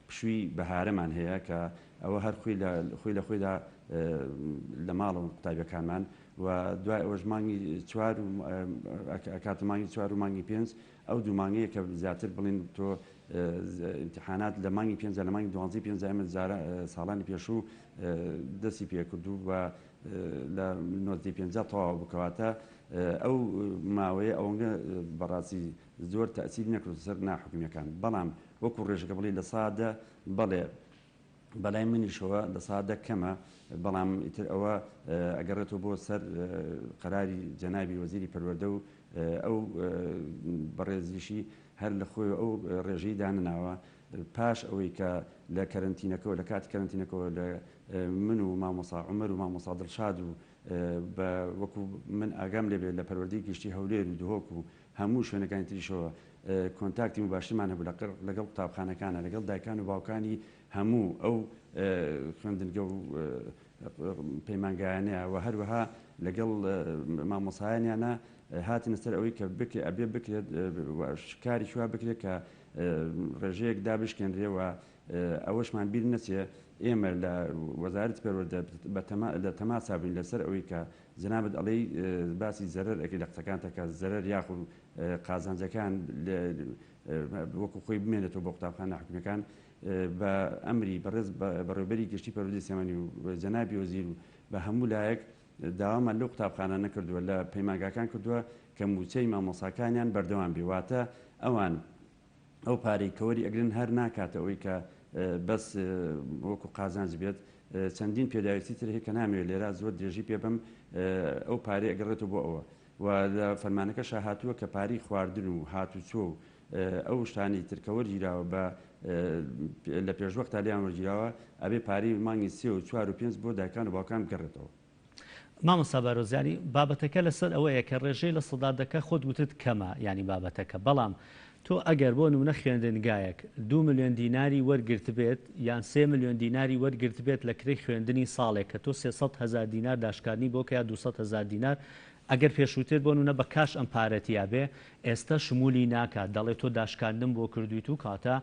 پشووی بەهارەمان هەیە کە ئەوە هەر خۆی لە خۆی لە خۆیدا لە ماڵەوە قوتابیەکانمان و دوای ئەوەش مانگی چوار و کاتە مانگی چوار و مانگی پێنج ئەو دوو مانگەیە کە زیاتر بڵین تۆ امتحانات لە مانگی پێنج لە مانگی دوانزەی پێنج ئێمە ساڵانی پێشوو دەستی پێکردو و لە نۆزدەی پێنجا تەواو بوو کەواتە ئەو ماوەیە ئەوەنگە بەڕاستی زۆر تەئسیری نەکردووە سەر ناحکومیەکان بەڵام وەکو ڕێژەکە بڵێ 10% بەڵێ بەلای منیشەوە 10% کەمە بەڵام ئیتر ئەوە ئەگەڕێتەوە بۆ سەر قەراری جەنابی وەزیری پەروەردە و ئەو بەڕێزیشی هەر لە خۆی ئەو ڕێژەی دانەناوە پاش ئەوەی کە لە کەرەنتینەکەوە لە کاتی کەرەنتینەکەوە لە من و مامۆسا عومەر و مامۆسا دڵشاد و بە وەکو من ئاگام لێ بێت لە پەروەردەی گشتی هەولێر و دهۆک و هەموو شوێنەکانی تریشەوە کۆنتاکتی موباشرمان هەبوو لەگەڵ قوتابخانەکانە لەگەڵ دایکان و باوکانی هەموو ئەو خوێندنگە و پەیمانگایانەیە و هەروەها لەگەڵ مامۆسایانیانە هاتینە سەر ئەوەی کە بکرێ ئەبێ بکرێت کاری وا بکرێت کە ڕێژەیەک دابشکێنرێ و ئەوەشمان بیر نەچێ ئێمە لە وەزارەتی پەروەردە لە تەماسا بووین لەسەر ئەوەی کە جەنابت ئەڵێی باسی زەرەر ئەکەی لە قسەکانتا کە زەرەر یاخود قازانجەکان وەکو خۆی بمێنێتەوە بۆ قوتابخانە حکومیەکان بە ئەمری بەڕێز بەڕێوبەری گشتی پەروەردەی سلێمانی و جەنابی وەزیر و بە هەموو لایەک. داوامان لەو قوتابخانانە کردووە لە پەیمانگاکان کردووە کە مووچەی مامۆستاکانیان بەردەوام بێ واتە ئەوان ئەو پارەی کە وەری ئەگرن هەر ناکاتە ئەوەی کە بەس وەکو قازانج بێت چەندین پێداویستی تر هەیە کە نامەوێت لێرە زۆر درێژی پێ بم ئەو پارەی ئەگەڕێتەوە بۆ ئەوە و لە فەرمانەکەشا هاتووە کە پارەی خواردن و هاتوچۆ و ئەو شتانەی تر کە وەرگیراوە بە لە پێشوەختا لێیان وەرگیراوە ئەبێ پارەی مانگی سێ و چوار و پێنج بۆ دایکان و باوکان بگەڕێتەوە. مامۆستا بارۆز یانی بابەتەکە لەسەر ئەوەیە کە ڕێژەی 10% کە خۆت وتت کەمە یانی بابەتەکە بەڵام تۆ ئەگەر بۆ نمونە خوێندنگایەک دوو ملیۆن دیناری وەرگرتبێت یان سێ ملیۆن دیناری وەرگرتبێت لە کرێی خوێندنی ساڵێک کە تۆ 300 هەزار دینار داشکاندنی بۆ کە یا 200 هەزار دینار ئەگەر پێشووتر بۆ نمونە بە کاش ئەم پارەت یابێ ئێستە شمولی ناکات دەڵێ تۆ داشکاندنم بۆ کردویت و کاتە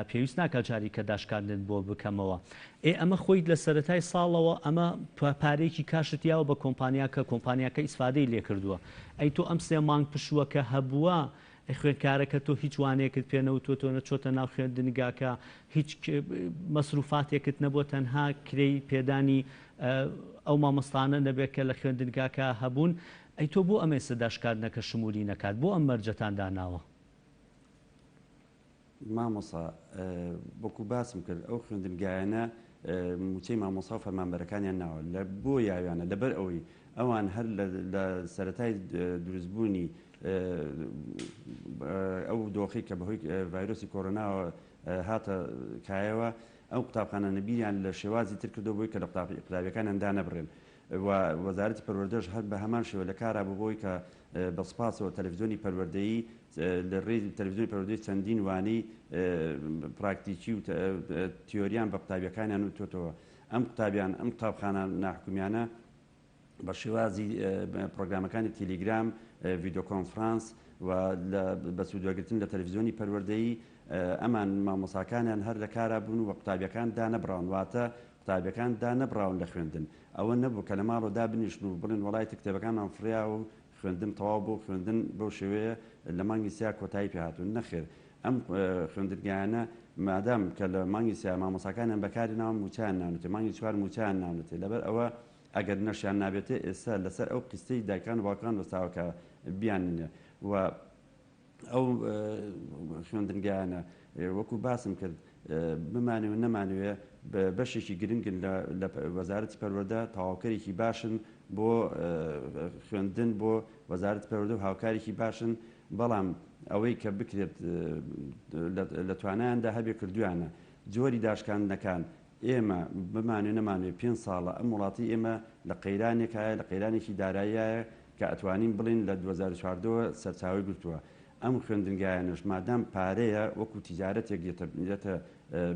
پێویست ناکات جاری کە داشکاندنت بۆ بکەمەوە. ئێ ئەمە خۆیت لە سەرەتای ساڵەوە ئەمە پارەیەکی کاشت یاوە بە کۆمپانیاکە کۆمپانیاکە ئیسفادەی لێکردووە ئەی تۆ ئەم سێ مانگ پشووە کە هەبووە ئەی خوێندکارەکە تۆ هیچ وانەیەکت پێ نەوتووە تۆ نەچۆتە ناو خوێندنگاکە هیچ مەسروفاتێکت نەبووە تەنها کرێی پێدانی ئەو مامۆستانە نەبێت کە لە خوێندنگاکە هەبوون ئەی تۆ بۆ ئەم ئێستا داشکاندنەکە شمولی نەکات بۆ ئەم مەرجەتان داناوە؟ مامۆستا وەکو باسم کرد ئەو خوێندنگایانە موچەی مامۆسا و فەرمانبەرەکانیان ناوە لە بۆ یاویانە لەبەر ئەوەی ئەوان هەر لە سەرەتای دروستبوونی ئەو دۆخی کە بەهۆی ڤایرۆسی کۆرۆناوە هاتە کایەوە ئەو قوتابخانانە بیریان لە شێوازی تر کردەوە بۆی کە لە قوتابیەکانیان دانەبڕێن و وەزارەتی پەروەردەش هەر بە هەمان شێوە لە کارا بوو بۆی کە بە سپاسەوە تەلەفزیۆنی پەروەردەیی لە ڕێی تەلەفزیۆنی پەروەردەی چەندین وانەی پراکتیکی و تیۆریان بە قوتابیەکانیان وتۆتەوە ئەم قوتابیان ئەم قوتابخانە ناحکومیانە بە شێوازی پرۆگرامەکانی تیلیگرام ڤیدۆ کۆنفرانس و بە سوودوەگرتن لە تەلەفزیۆنی پەروەردەیی ئەمان مامۆساکانیان هەر لە کارا بوون و قوتابیەکان دانەبڕاون واتە قوتابیەکان دانەبڕاون لە خوێندن ئەوە نەبوو کە لە ماڵەوە دابنیشن و بڵێن وەڵای تە کتێبەکانمان فڕیاوە و خوێندن تەواو بوو خوێندن بەو شێوەیە لە مانگی سیا کۆتایی پێ هاتوو نەخێر ئەم خوێندنگایانە مادام کە لە مانگی سیا مامۆساکانیان بەکاری ناوە مووچەیان ناونەتێ مانگی چوار مووچەیان ناونەتێ لەبەر ئەوە ئەگەر نەشیان نابێتێ ئێستا لەسەر ئەو قیستەی دایکان و باوکان وەستاوە کە بیاننێ و ئەو خوێندنگایانە وەکو باسم کرد بمانەوێ و نەمانەوێ بەشێکی گرنگن لە وەزارەتی پەروەردە تەواوکەرێکی باشن بۆ خوێندن بۆ وەزارەتی پەروەردە و هاوکارێکی باشن بەڵام ئەوەی کە بکرێت لە توانایاندا هەبێ کردویانە جۆری داشکاندنەکان ئێمە بمانەوێ نەمانەوێ پێنج ساڵە ئەم وڵاتی ئێمە لە قەیرانێکایە لە قەیرانێکی داراییایە کە ئەتوانین بڵێین لە 2014 وە سەرچاوەی گرتووە ئەم خوێندنگایانەش مادام پارەیە وەکو تیجارەتێک دێتە دێتە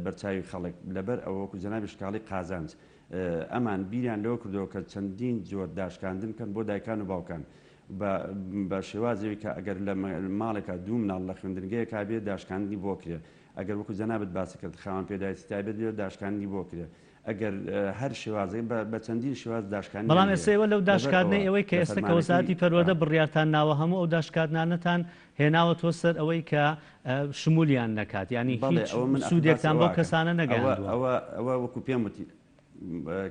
بەرچاوی خەڵک لەبەر ئەوە وەکو جەنابی شکاڵی قازانج ئەمان بیریان لەوە کردەوە کە چەندین جۆر داشکاندن بکەن بۆ دایکان و باوکان بە بە شێوازێک کە ئەگەر لە ماڵێکا دوو مناڵ لە خوێندنگەیەکا بێ داشکاندنی بۆ کرێ ئەگەر وەکو جەنابت باست کرد خاوەن پێداویستی تایبەت بێ داشکاندنی بۆ کرێ ئەگەر هەر شێوازێک بە چەندین شێواز داشکاندنیان بەڵام ئێستا هەیە ئێوە لەو لەبەر داشکاندنەی ئەوە ئێوەی کە لە ئێستا کە فەرمانەکەی وەزارەتی پەروەردە بڕیارتان ناوە هەموو ئەو داشکاندنانەتان هێناوەتەوە سەر ئەوەی کە شمولیان نەکات یانی بەڵێ هیچ ئەوە من ئەخ باسی سوودێکتان ئەوە بەو ئەکەم کەسانە ئەوە نەگەیاندووە. ئەوە ئەوە وەکو پێم وتی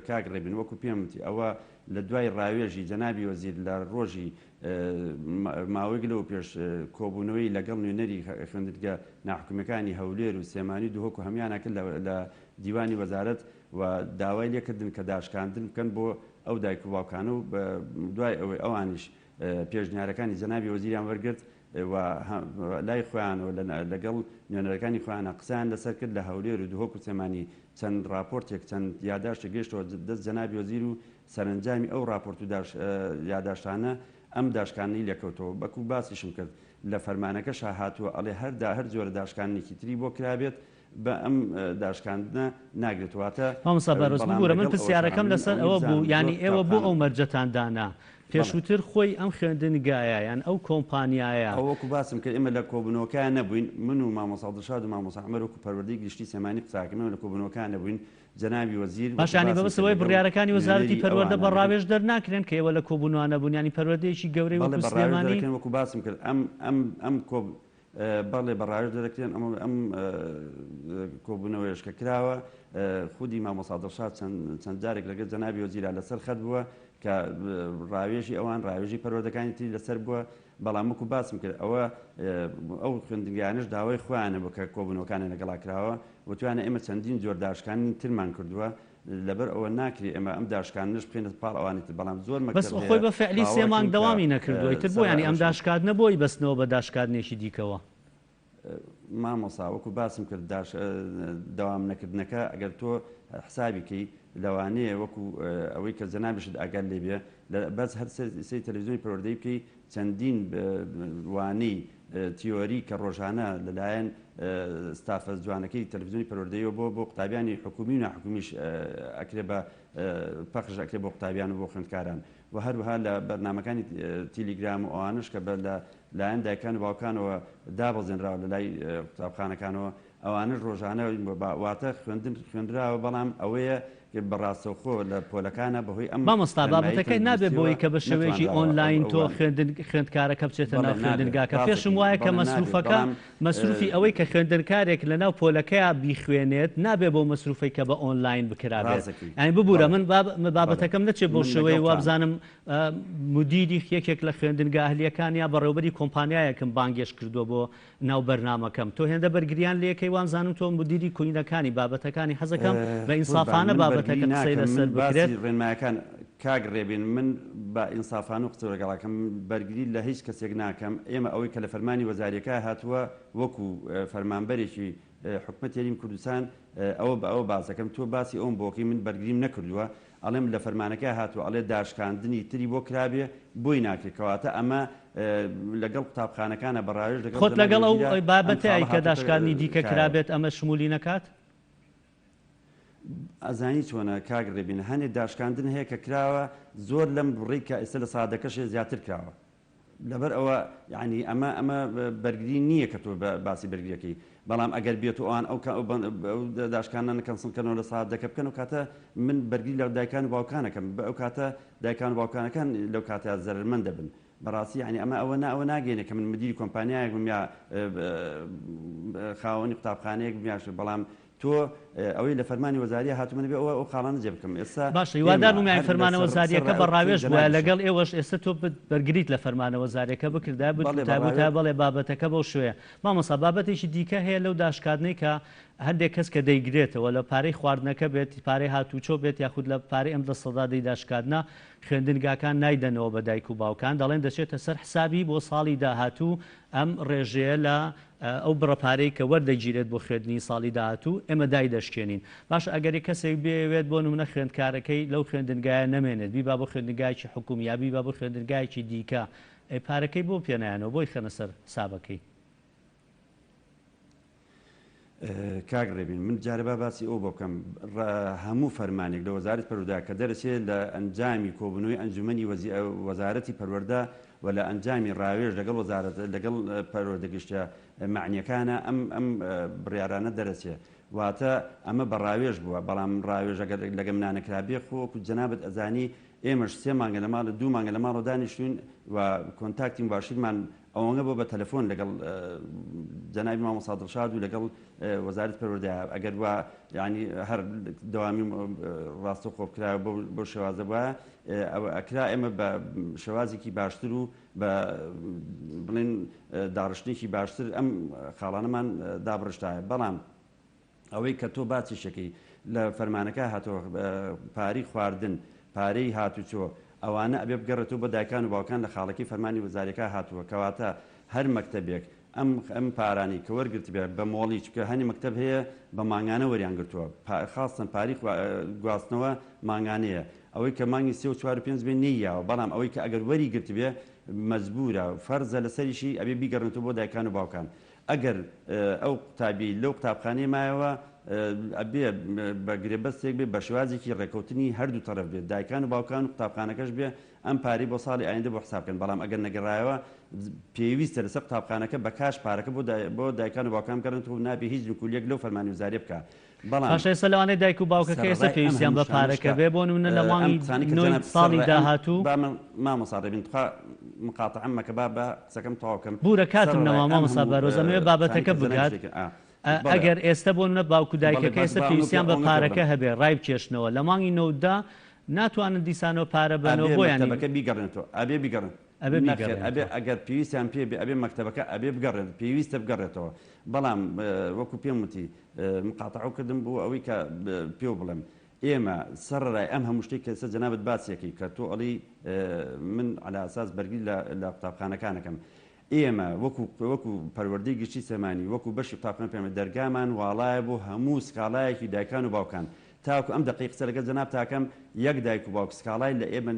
کاک ڕێبین وەکو پێم وتی ئەوە لە دوای ڕاوێژی جەنابی وەزیر لە ڕۆژی ماوەیەک لەوە پێش کۆبوونەوەی لەگەڵ نوێنەری خوێندنگە ناحکومیەکانی هەولێر و سلێمانی و دهۆک و هەمویانە کرد لە دیوانی وەزارەت و داوای لێکردن کە داشکاندن بکەن بۆ ئەو دایک و باوکانە و دوای ئەوەی ئەوانیش پێشنیارەکانی جەنابی وەزیریان وەرگرت و لای خۆیانەوە لەگەڵ نوێنەرەکانی خۆیانە قسەیان لەسەر کرد لە هەولێر و دهۆک و سلێمانی چەند ڕاپۆرتێک چەند یاداشتێک گەیشتەوە دەست جەنابی وەزیر و سەرەنجامی ئەو ڕاپۆرت و یاداشتانە ئەم داشکاندنەی لێکەوتەوە بەکو باسیشم کرد لە فەرمانەکەشا هاتووە ئەڵێ هەر هەر جۆرە داشکاندنێکی تری بۆ کرابێت بە ئەم داشکاندنە ناگرێت واتە مامۆستا بەرۆز بەڵام ببورە من لەگەڵ ئەوەشا پرسیارەکەم من لەسەر ئەوەی ئەوە بوو بزانم زۆر یانی ئێوە بۆ قوتابخانە ئەو مەرجەتان دانا بەڵێ. پێشووتر خۆی ئەم خوێندنگایە یان ئەو کۆمپانیایە. ئەوە وەکو باسم کرد ئێمە لە کۆبوونەوەکەیا نەبووین من و مامۆستا دڵشاد و مامۆستا عومەر وەکو پەروەردەی گشتی سلێمانی قسە ئەکەین ئێمە لە کۆبوونەوەکەیا نەبووین جەنابی وەزیر باش وەکو یانی باسم بەبەس کرد ئەوەی لەگەڵ بڕیارەکانی وەزارەتی نوێنەری پەروەردە ئەوانە بە لەگەڵ ڕاوێژ دەرناکرێن کە ئێوە لە کۆبوونەوە نەبوون یانی پەروەردەیەکی گەورەی بەڵێ وەکو بە ڕاوێژ سلێمانی دەرەکرێن وەکو باسم کرد ئەم ئەم ئەم کۆ بەڵێ بە ڕاوێژ دەرەکرێن ئەم ئەم کۆبوونەوەیەش کە کراوە خودی مامۆستا دڵشاد چەند چەند جارێک لەگەڵ جەنابی وەزیرا لەسەر خەت بووە. کە ڕاوێژی ئەوان ڕاوێژی پەروەردەکانی تری لەسەر بووە بەڵام وەکو باسم کرد ئەوە ئەو خوێندنگایانەش داوای خۆیانە بوو کە کۆبوونەوەکانیان لەگەڵا کراوە وتویانە ئێمە چەندین جۆر داشکاندنی ترمان کردووە لەبەر ئەوە ناکرێ ئێمە ئەم داشکاندنەش بخەینە پاڵ ئەوانی تر بەڵام زۆر بەس مەکتەب خۆی هەیە بە فعلی سێ مانگ باوەڕەکەین کە دەوامی نەکردووە ئیتر بۆ سەرەڕای یانی ئەم ئەوەش داشکاندنە بۆی بەستنەوە بە داشکاندنێکی دیکەوە؟ مامۆستا وەکو باسم کرد داش دەوام نەکردنەکە ئەگەر تۆ حسابی کەی لەوانەیە وەکو ئەوەی کە جەنابیشت ئاگات لێ بێ بەس هەر سەیری تەلەفزیۆنی پەروەردەیی بکەی چەندین وانەی تیۆری کە ڕۆژانە لەلایەن ستافە جوانەکەی تەلەفزیۆنی پەروەردەیەوە بۆ بۆ قوتابیانی حکومی و ناحکومیش ئەکرێ بە پەخش ئەکرێ بۆ قوتابیان و بۆ خوێندکاران و هەروەها لە بەرنامەکانی تیلیگرام و ئەوانەش کە بە لە لایەن دایکان و باوکانەوە دابەزێنراوە لە لای قوتابخانەکانەوە ئەوانەش ڕۆژانە واتە خوێندن خوێنراوە بەڵام ئەوەیە بە ڕاستەوخۆ لە پۆلەکانە بەهۆی ئەم مامۆستا ڕێنمایی بابەتەکەی نابێ تەندروستیەوە بۆی کە بە شێوەیەکی نەتوانراوە ئەو ئۆنلاین ئەو تۆ وانە خوێندن خوێندکارەکە بچێتە بەڵێ ناو نابێ خوێندنگاکە پێشم ڕاستەکەی وایە کە بەڵێ نابێ مەسروفەکە بەڵام مەسروفی ئەوەی کە خوێندنکارێک لە ناو پۆلەکەیا بیخوێنێت نابێ بەو مەسروفەی کە بە ئۆنلاین بکرابێت ڕاستەکەی یانی ببورە بەڵێ من باب بەڵێ بابەتەکەم نەچێ بەو من شێوەیە لەگەڵتام. وابزانم مودیری یەکێک لە خوێندنگا ئەهلیەکان یا بەڕێوبەری کۆمپانیایەکم بانگێشت کردووە بۆ ناو بەرنامەکەم تۆ هێندە بەرگریان لێکەی وامزانم تۆ مودیری کوینەکانی بابەتەکانی حەزەکەم بە قوربان ئینسافانە من بەرگری بابەتەکە قسەی ناکەم لەسەر من باسی بکرێت. ڕێنمایەکان کاک ڕێبین من بە ئینسافانە قسە لەگەڵاکەم بەرگری لە هیچ کەسێک ناکەم ئێمە ئەوەی کە لە فەرمانی وەزاریەکە هاتووە وەکو فەرمانبەرێکی حکومەتی هەرێمی کوردستان ئەوە بە ئەوە باس دەکەم تۆ باسی ئەوم بۆکەی من بەرگریم نەکردووە ئەڵێم لە فەرمانەکە هاتووە ئەڵێ داشکاندنی تری بۆ کرابێ بۆی ناکرێ کەواتە ئەمە لەگەڵ قوتابخانەکانە بە ڕاوێژ لەگەڵ خۆت جەنابی لەگەڵ ئەو وەزیرا ئەم بابەتەی خاڵە کە هاتۆتە داشکاندنی دیکە کایەوە. کرابێت ئەمە شمولی نەکات؟ ئەزانی چۆنە کاک ڕێبین هەنێ داشکاندن هەیە کە کراوە زۆر لەم بڕەی کە ئێستا لە سادەکەشێ زیاتر کراوە لەبەر ئەوە یانی ئەمە ئەمە بەرگری نییە کە تۆ باسی بەرگریەکەی بەڵام ئەگەر بێت و ئەوان ئەو ئەو داشکانانە کەنسڵ کەنەوە لە سات دەکە بکەن و کاتە من بەرگری لە دایکان و باوکانەکەم بە ئەو کاتە دایکان و باوکانەکان لەو کاتە زەرەرمەند دەبن بەڕاستی یانی ئەمە ئەوە نا ئەوە ناگەینێ کە من مدیری کۆمپانیایەک بم یا خاوەنی قوتابخانەیەک بم یاش بەڵام تۆ ئەوەی لە فەرمانی وەزاریە هاتوو من ئەبێ ئەوە ئەو خاڵانە جێ بکەم ئێستا باشە هیوادار ئێمە بووم یانی هەر فەرمانە لەسەر وەزاریەکە سەر بە ڕای قسەی ڕاوێژ بوایە جەنابیشم. لەگەڵ ئێوەش ئێستا تۆ بەرگریت لە فەرمانە وەزاریەکە بکردایە بەڵێ بە بتوتایە ڕاوێ. بوتایە بەڵێ بابەتەکە بەو شێوەیە مامۆستا بابەتێکی دیکە هەیە لەو داشکاندنەی کە هەندێک کەس کە دەیگرێتەوە لە پارەی خواردنەکە بێت پارەی هاتووچۆ بێت یاخود لە پارەی ئەم 10% داشکاندنە خوێندنگاکان نایدەنەوە بە دایک و باوکان دەڵێن دەچێتە سەر حسابی بۆ ساڵی داهاتوو ئەم ڕێژەیە لە ئەو بڕە پارەی کە وەردەگیرێت بۆ خوێندنی ساڵی داهاتوو ئێمە دایدەشکێنین. باشە ئەگەر کەسێک بیەوێت بۆ نمونە خوێندکارەکەی لەو خوێندنگایە نەمێنێت بیبا بۆ خوێندنگایەکی حکومی یا بیبا بۆ خوێندنگایەکی دیکە ئەی پارەکەی بۆ پێنایەنەوە بۆی خەنە سەر حسابەکەی؟ کاک ڕێبین من جارێ با باسی ئەو بۆ بکەم هەموو فەرمانێک لە وەزارەتی پەروەردە کە دەرەچێت لە ئەنجامی کۆبوونەوەی ئەنجومەنی وەزارەتی پەروەردە و لە ئەنجامی ڕاوێژ لەگەڵ وەزارەت لەگەڵ پەروەردە گشتیە مەعنیەکانە ئەم ئەم بڕیارانە دەرەچێ واتە ئەمە بە ڕاوێژ بووە بەڵام ڕاوێژ ئەگەر لەگەم نانەکرابێ خۆ وەکو جەنابت ئەزانی ئێمەش سێ مانگە لە ماڵ دوو مانگە لە ماڵەوە دانیشتوین و کۆنتاکتی مباشیرمان ئەوەنگە بۆ بە تەلەفۆن لەگەڵ جەنابی مامۆستا دڵشاد و لەگەڵ وەزارەتی پەروەردە ئەگەر وا یعنی هەر دەوامی ڕاستەوخۆ بکرایە بۆ شێوازە بوایە ئەوە ئەکرا ئێمە بە شێوازێکی باشتر و بە بڵێن داڕشتنێکی باشتر ئەم خاڵانەمان دابڕشتایە بەڵام ئەوەی کە تۆ باسیشەکەی لە فەرمانەکە هاتووە پارەی خواردن پارەی هاتوچۆ ئەوانە ئەبێ بگەڕێتەوە بۆ دایکان و باوکان لە خاڵەکەی فەرمانی وەزاریەکە هاتووە کەواتە هەر مەکتەبێک ئەم ئەم پارانەی کە وەرگرتبێ بە مۆڵی چونکە هەنێ مەکتەب هەیە بە مانگانە وەریان گرتووە خاستەن پارەی گواستنەوە مانگانەیە ئەوەی کە مانگی سێ و چوار و پێنج بێ نەییاوە بەڵام ئەوەی کە ئەگەر وەری گرتبێ مەجبورە فەرزە لەسەریشی ئەبێ بیگەڕێنێتەوە بۆ دایکان و باوکان ئەگەر ئەو قوتابیەی لەو قوتابخانەیە مایەوە ئەبێ بە گرێبەستێک بێ بە شێوازێکی ڕێکەوتنی هەردوو تەرەف بێت دایکان و باوکان و قوتابخانەکەش بێ ئەم پارەی بۆ ساڵی ئایندە بۆ حساب کەن بەڵام ئەگەر نەگەڕایەوە پێویستە لەسەر قوتابخانەکە بە کاش پارەکە بۆ بۆ دایکان و باوکان بگەڕێنێتەوە و نابێ هیچ نکولیەک لەو فەرمانی وزاریە بکا بەڵام باشە ئێستا لەوانەیە دایک و باوکەکە ئێستا سەرەڕای ئەم پێویستیان هەموو بە شتانەش پارەکە کە بێ بۆ نمونە لە ئەم مانگی قسانەی کە نۆی جەنابت ساڵی سەرەڕای ئەم داهاتوو با من مامۆستا ڕێبین تخوا مقاتەعەم مەکە با با قسەکەم تەواو کەم بورە کاتم سەرەڕای نەما ئەم مامۆستا هەموو بەرۆز ئەمەوێ قسانەی بابەتەکە کە جەنابیش بگات دەکەن ئا بەڵێ ئەگەر ئێستە بۆ نمونە باوک و بەڵێ دایکەکە بەس ئێستە با ئەوە پێ پێویستیان بە ئەوەنە پێ پارەکە بڵێم. هەبێ ڕایبکێشنەوە لە مانگی نۆدا. ناتوانن دیسانەوە پارە بەنەوە ئەبێ بۆیانی. مەکتەبەکە بیگەڕێنێتەوە ئەبێ بیگەڕێن ئەبێ نەخێر ئەبێ بیگەڕێنێتەوە. ئەگەر پێویستیان پێ بێ ئەبێ مەکتەبەکە ئەبێ بگەڕێت پێویستە بگەڕێتەوە بەڵام وەکو پێم وتی مقاتەعەو کردم بۆ ئەوەی کە پێو بڵێم ئێمە سەڕەرای ئەم هەموو شتەی کە ئێستا جەنابت باسی ئەکەی کە تۆ ئەڵێی من عەلا ئەساس بەرگری لە لە قوتابخانەکان ئەکەم ئێمە وەکو وەکو پەروەردەی گشتی سلێمانی وەکو بەشی قوتابخانە پێمە دەرگامان واڵایە بۆ هەموو سکاڵایەکی دایکان و باوکان تاکو ئەم دەقەی قسە لەگەڵ جەنابتا ئەکەم یەک دایک و باوک سکاڵای لە ئێمە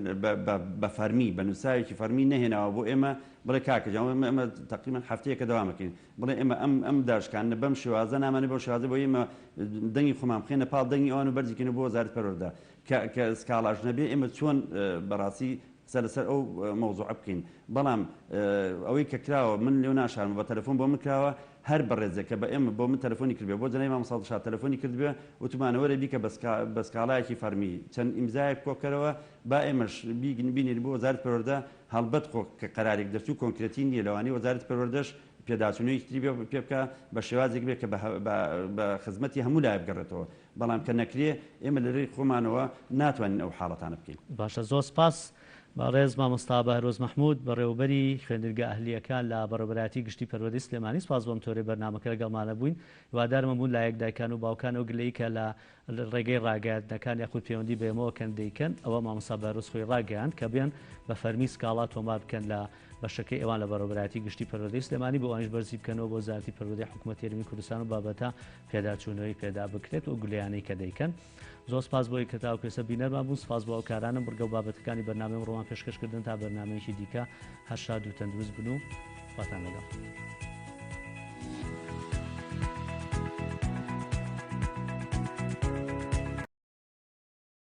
بە فەرمی بە نووسراوێکی فەرمی نەهێناوە بۆ ئێمە بڵێ کاکە گیان ئێمە تەقریبەن هەفتەیەکە دەوام ئەکەین بڵێ ئێمە ئەم ئەم داشکاندنە بەم شێوازە نامانەوێ بەو شێوازە بۆ ئێمە دەنگی خۆمان بخەینە پاڵ دەنگی ئەوان و بەرزی کەینەوە بۆ وەزارەتی پەروەردە کە کە سکاڵاش نەبێ ئێمە چۆن بەڕاستی قسە لەسەر ئەو مەوزوعە بکەین بەڵام ئەوەی کە کراوە من لێو ناشارمەوە بە تەلەفۆن بۆ من کراوە هەر بەڕێزێک کە بە ئێمە بۆ من تەلەفۆنی کردبێ بۆ جەنابی مامۆستا دڵشاد تەلەفۆنی کردبێ وتومانە وەرە بیکە بە سکاڵایەکی فەڕمی چەند ئیمزایەک کۆکەرەوە با ئێمەش بینێرین بۆ وەزارەتی پەروەردە هەڵبەت خۆ کە قەرارێک دەرچوو کۆنکرێتی نییە لەوانەیە وەزارەتی پەروەردەش پێداچوونەوەیەکی تری پێ بکا بە شێوازێک بێ کە بە خزمەتی هەموو لایە بگەڕێتەوە بەڵام کە نەکرێ ئێمە لە رێی خۆمانەوە ناتوانین ئەو حاڵەتانە بکەین. باشە زۆر سپاس بەڕێز مامۆستا بەهرۆز مەحمود بەڕێوەبەری خوێندنگە ئەهلییەکان لە بەڕێوەبەرایەتی گشتی پەروەردەی سلێمانی سپاس بۆ ئەم تۆرەی بەرنامەکە لەگەڵمانە بووین هیوادارم هەموو لایەک دایکان و باوکان ئەو گلەیی کە لە ڕێگەی ڕاگەیاندنەکان یاخود پەیوەندی بە ئێمەوە کەن دەیکەن ئەوە مامۆستا بەهرۆز خۆی ڕاگەیاند کە بێن بە فەرمی سکاڵا تۆمار بکەن لە بەشەکەی ئەوان لە بەڕێوەبەرایەتی گشتی پەروەردەی سلێمانی بۆ ئەوانیش بەرزی بکەنەوە بۆ وەزارەتی پەروەردەی حکوومەتی هەرێمی کوردستان و بابەتە پێداچوونەوەی پێدا بکرێت و گلەیانەی کە دەیکەن. زۆر سپاس بۆ ئەوەی کە تاوەکو ئێستا بینەرمان بوون، سپاس بۆ هاوکارانم بڕگە و بابەتەکانی بەرنامەی ئەمڕۆمان پێشکەش کردن تا بەرنامەیەکی دیکە هەر شاد و تەندروست بن و خواتان لەگەڵ.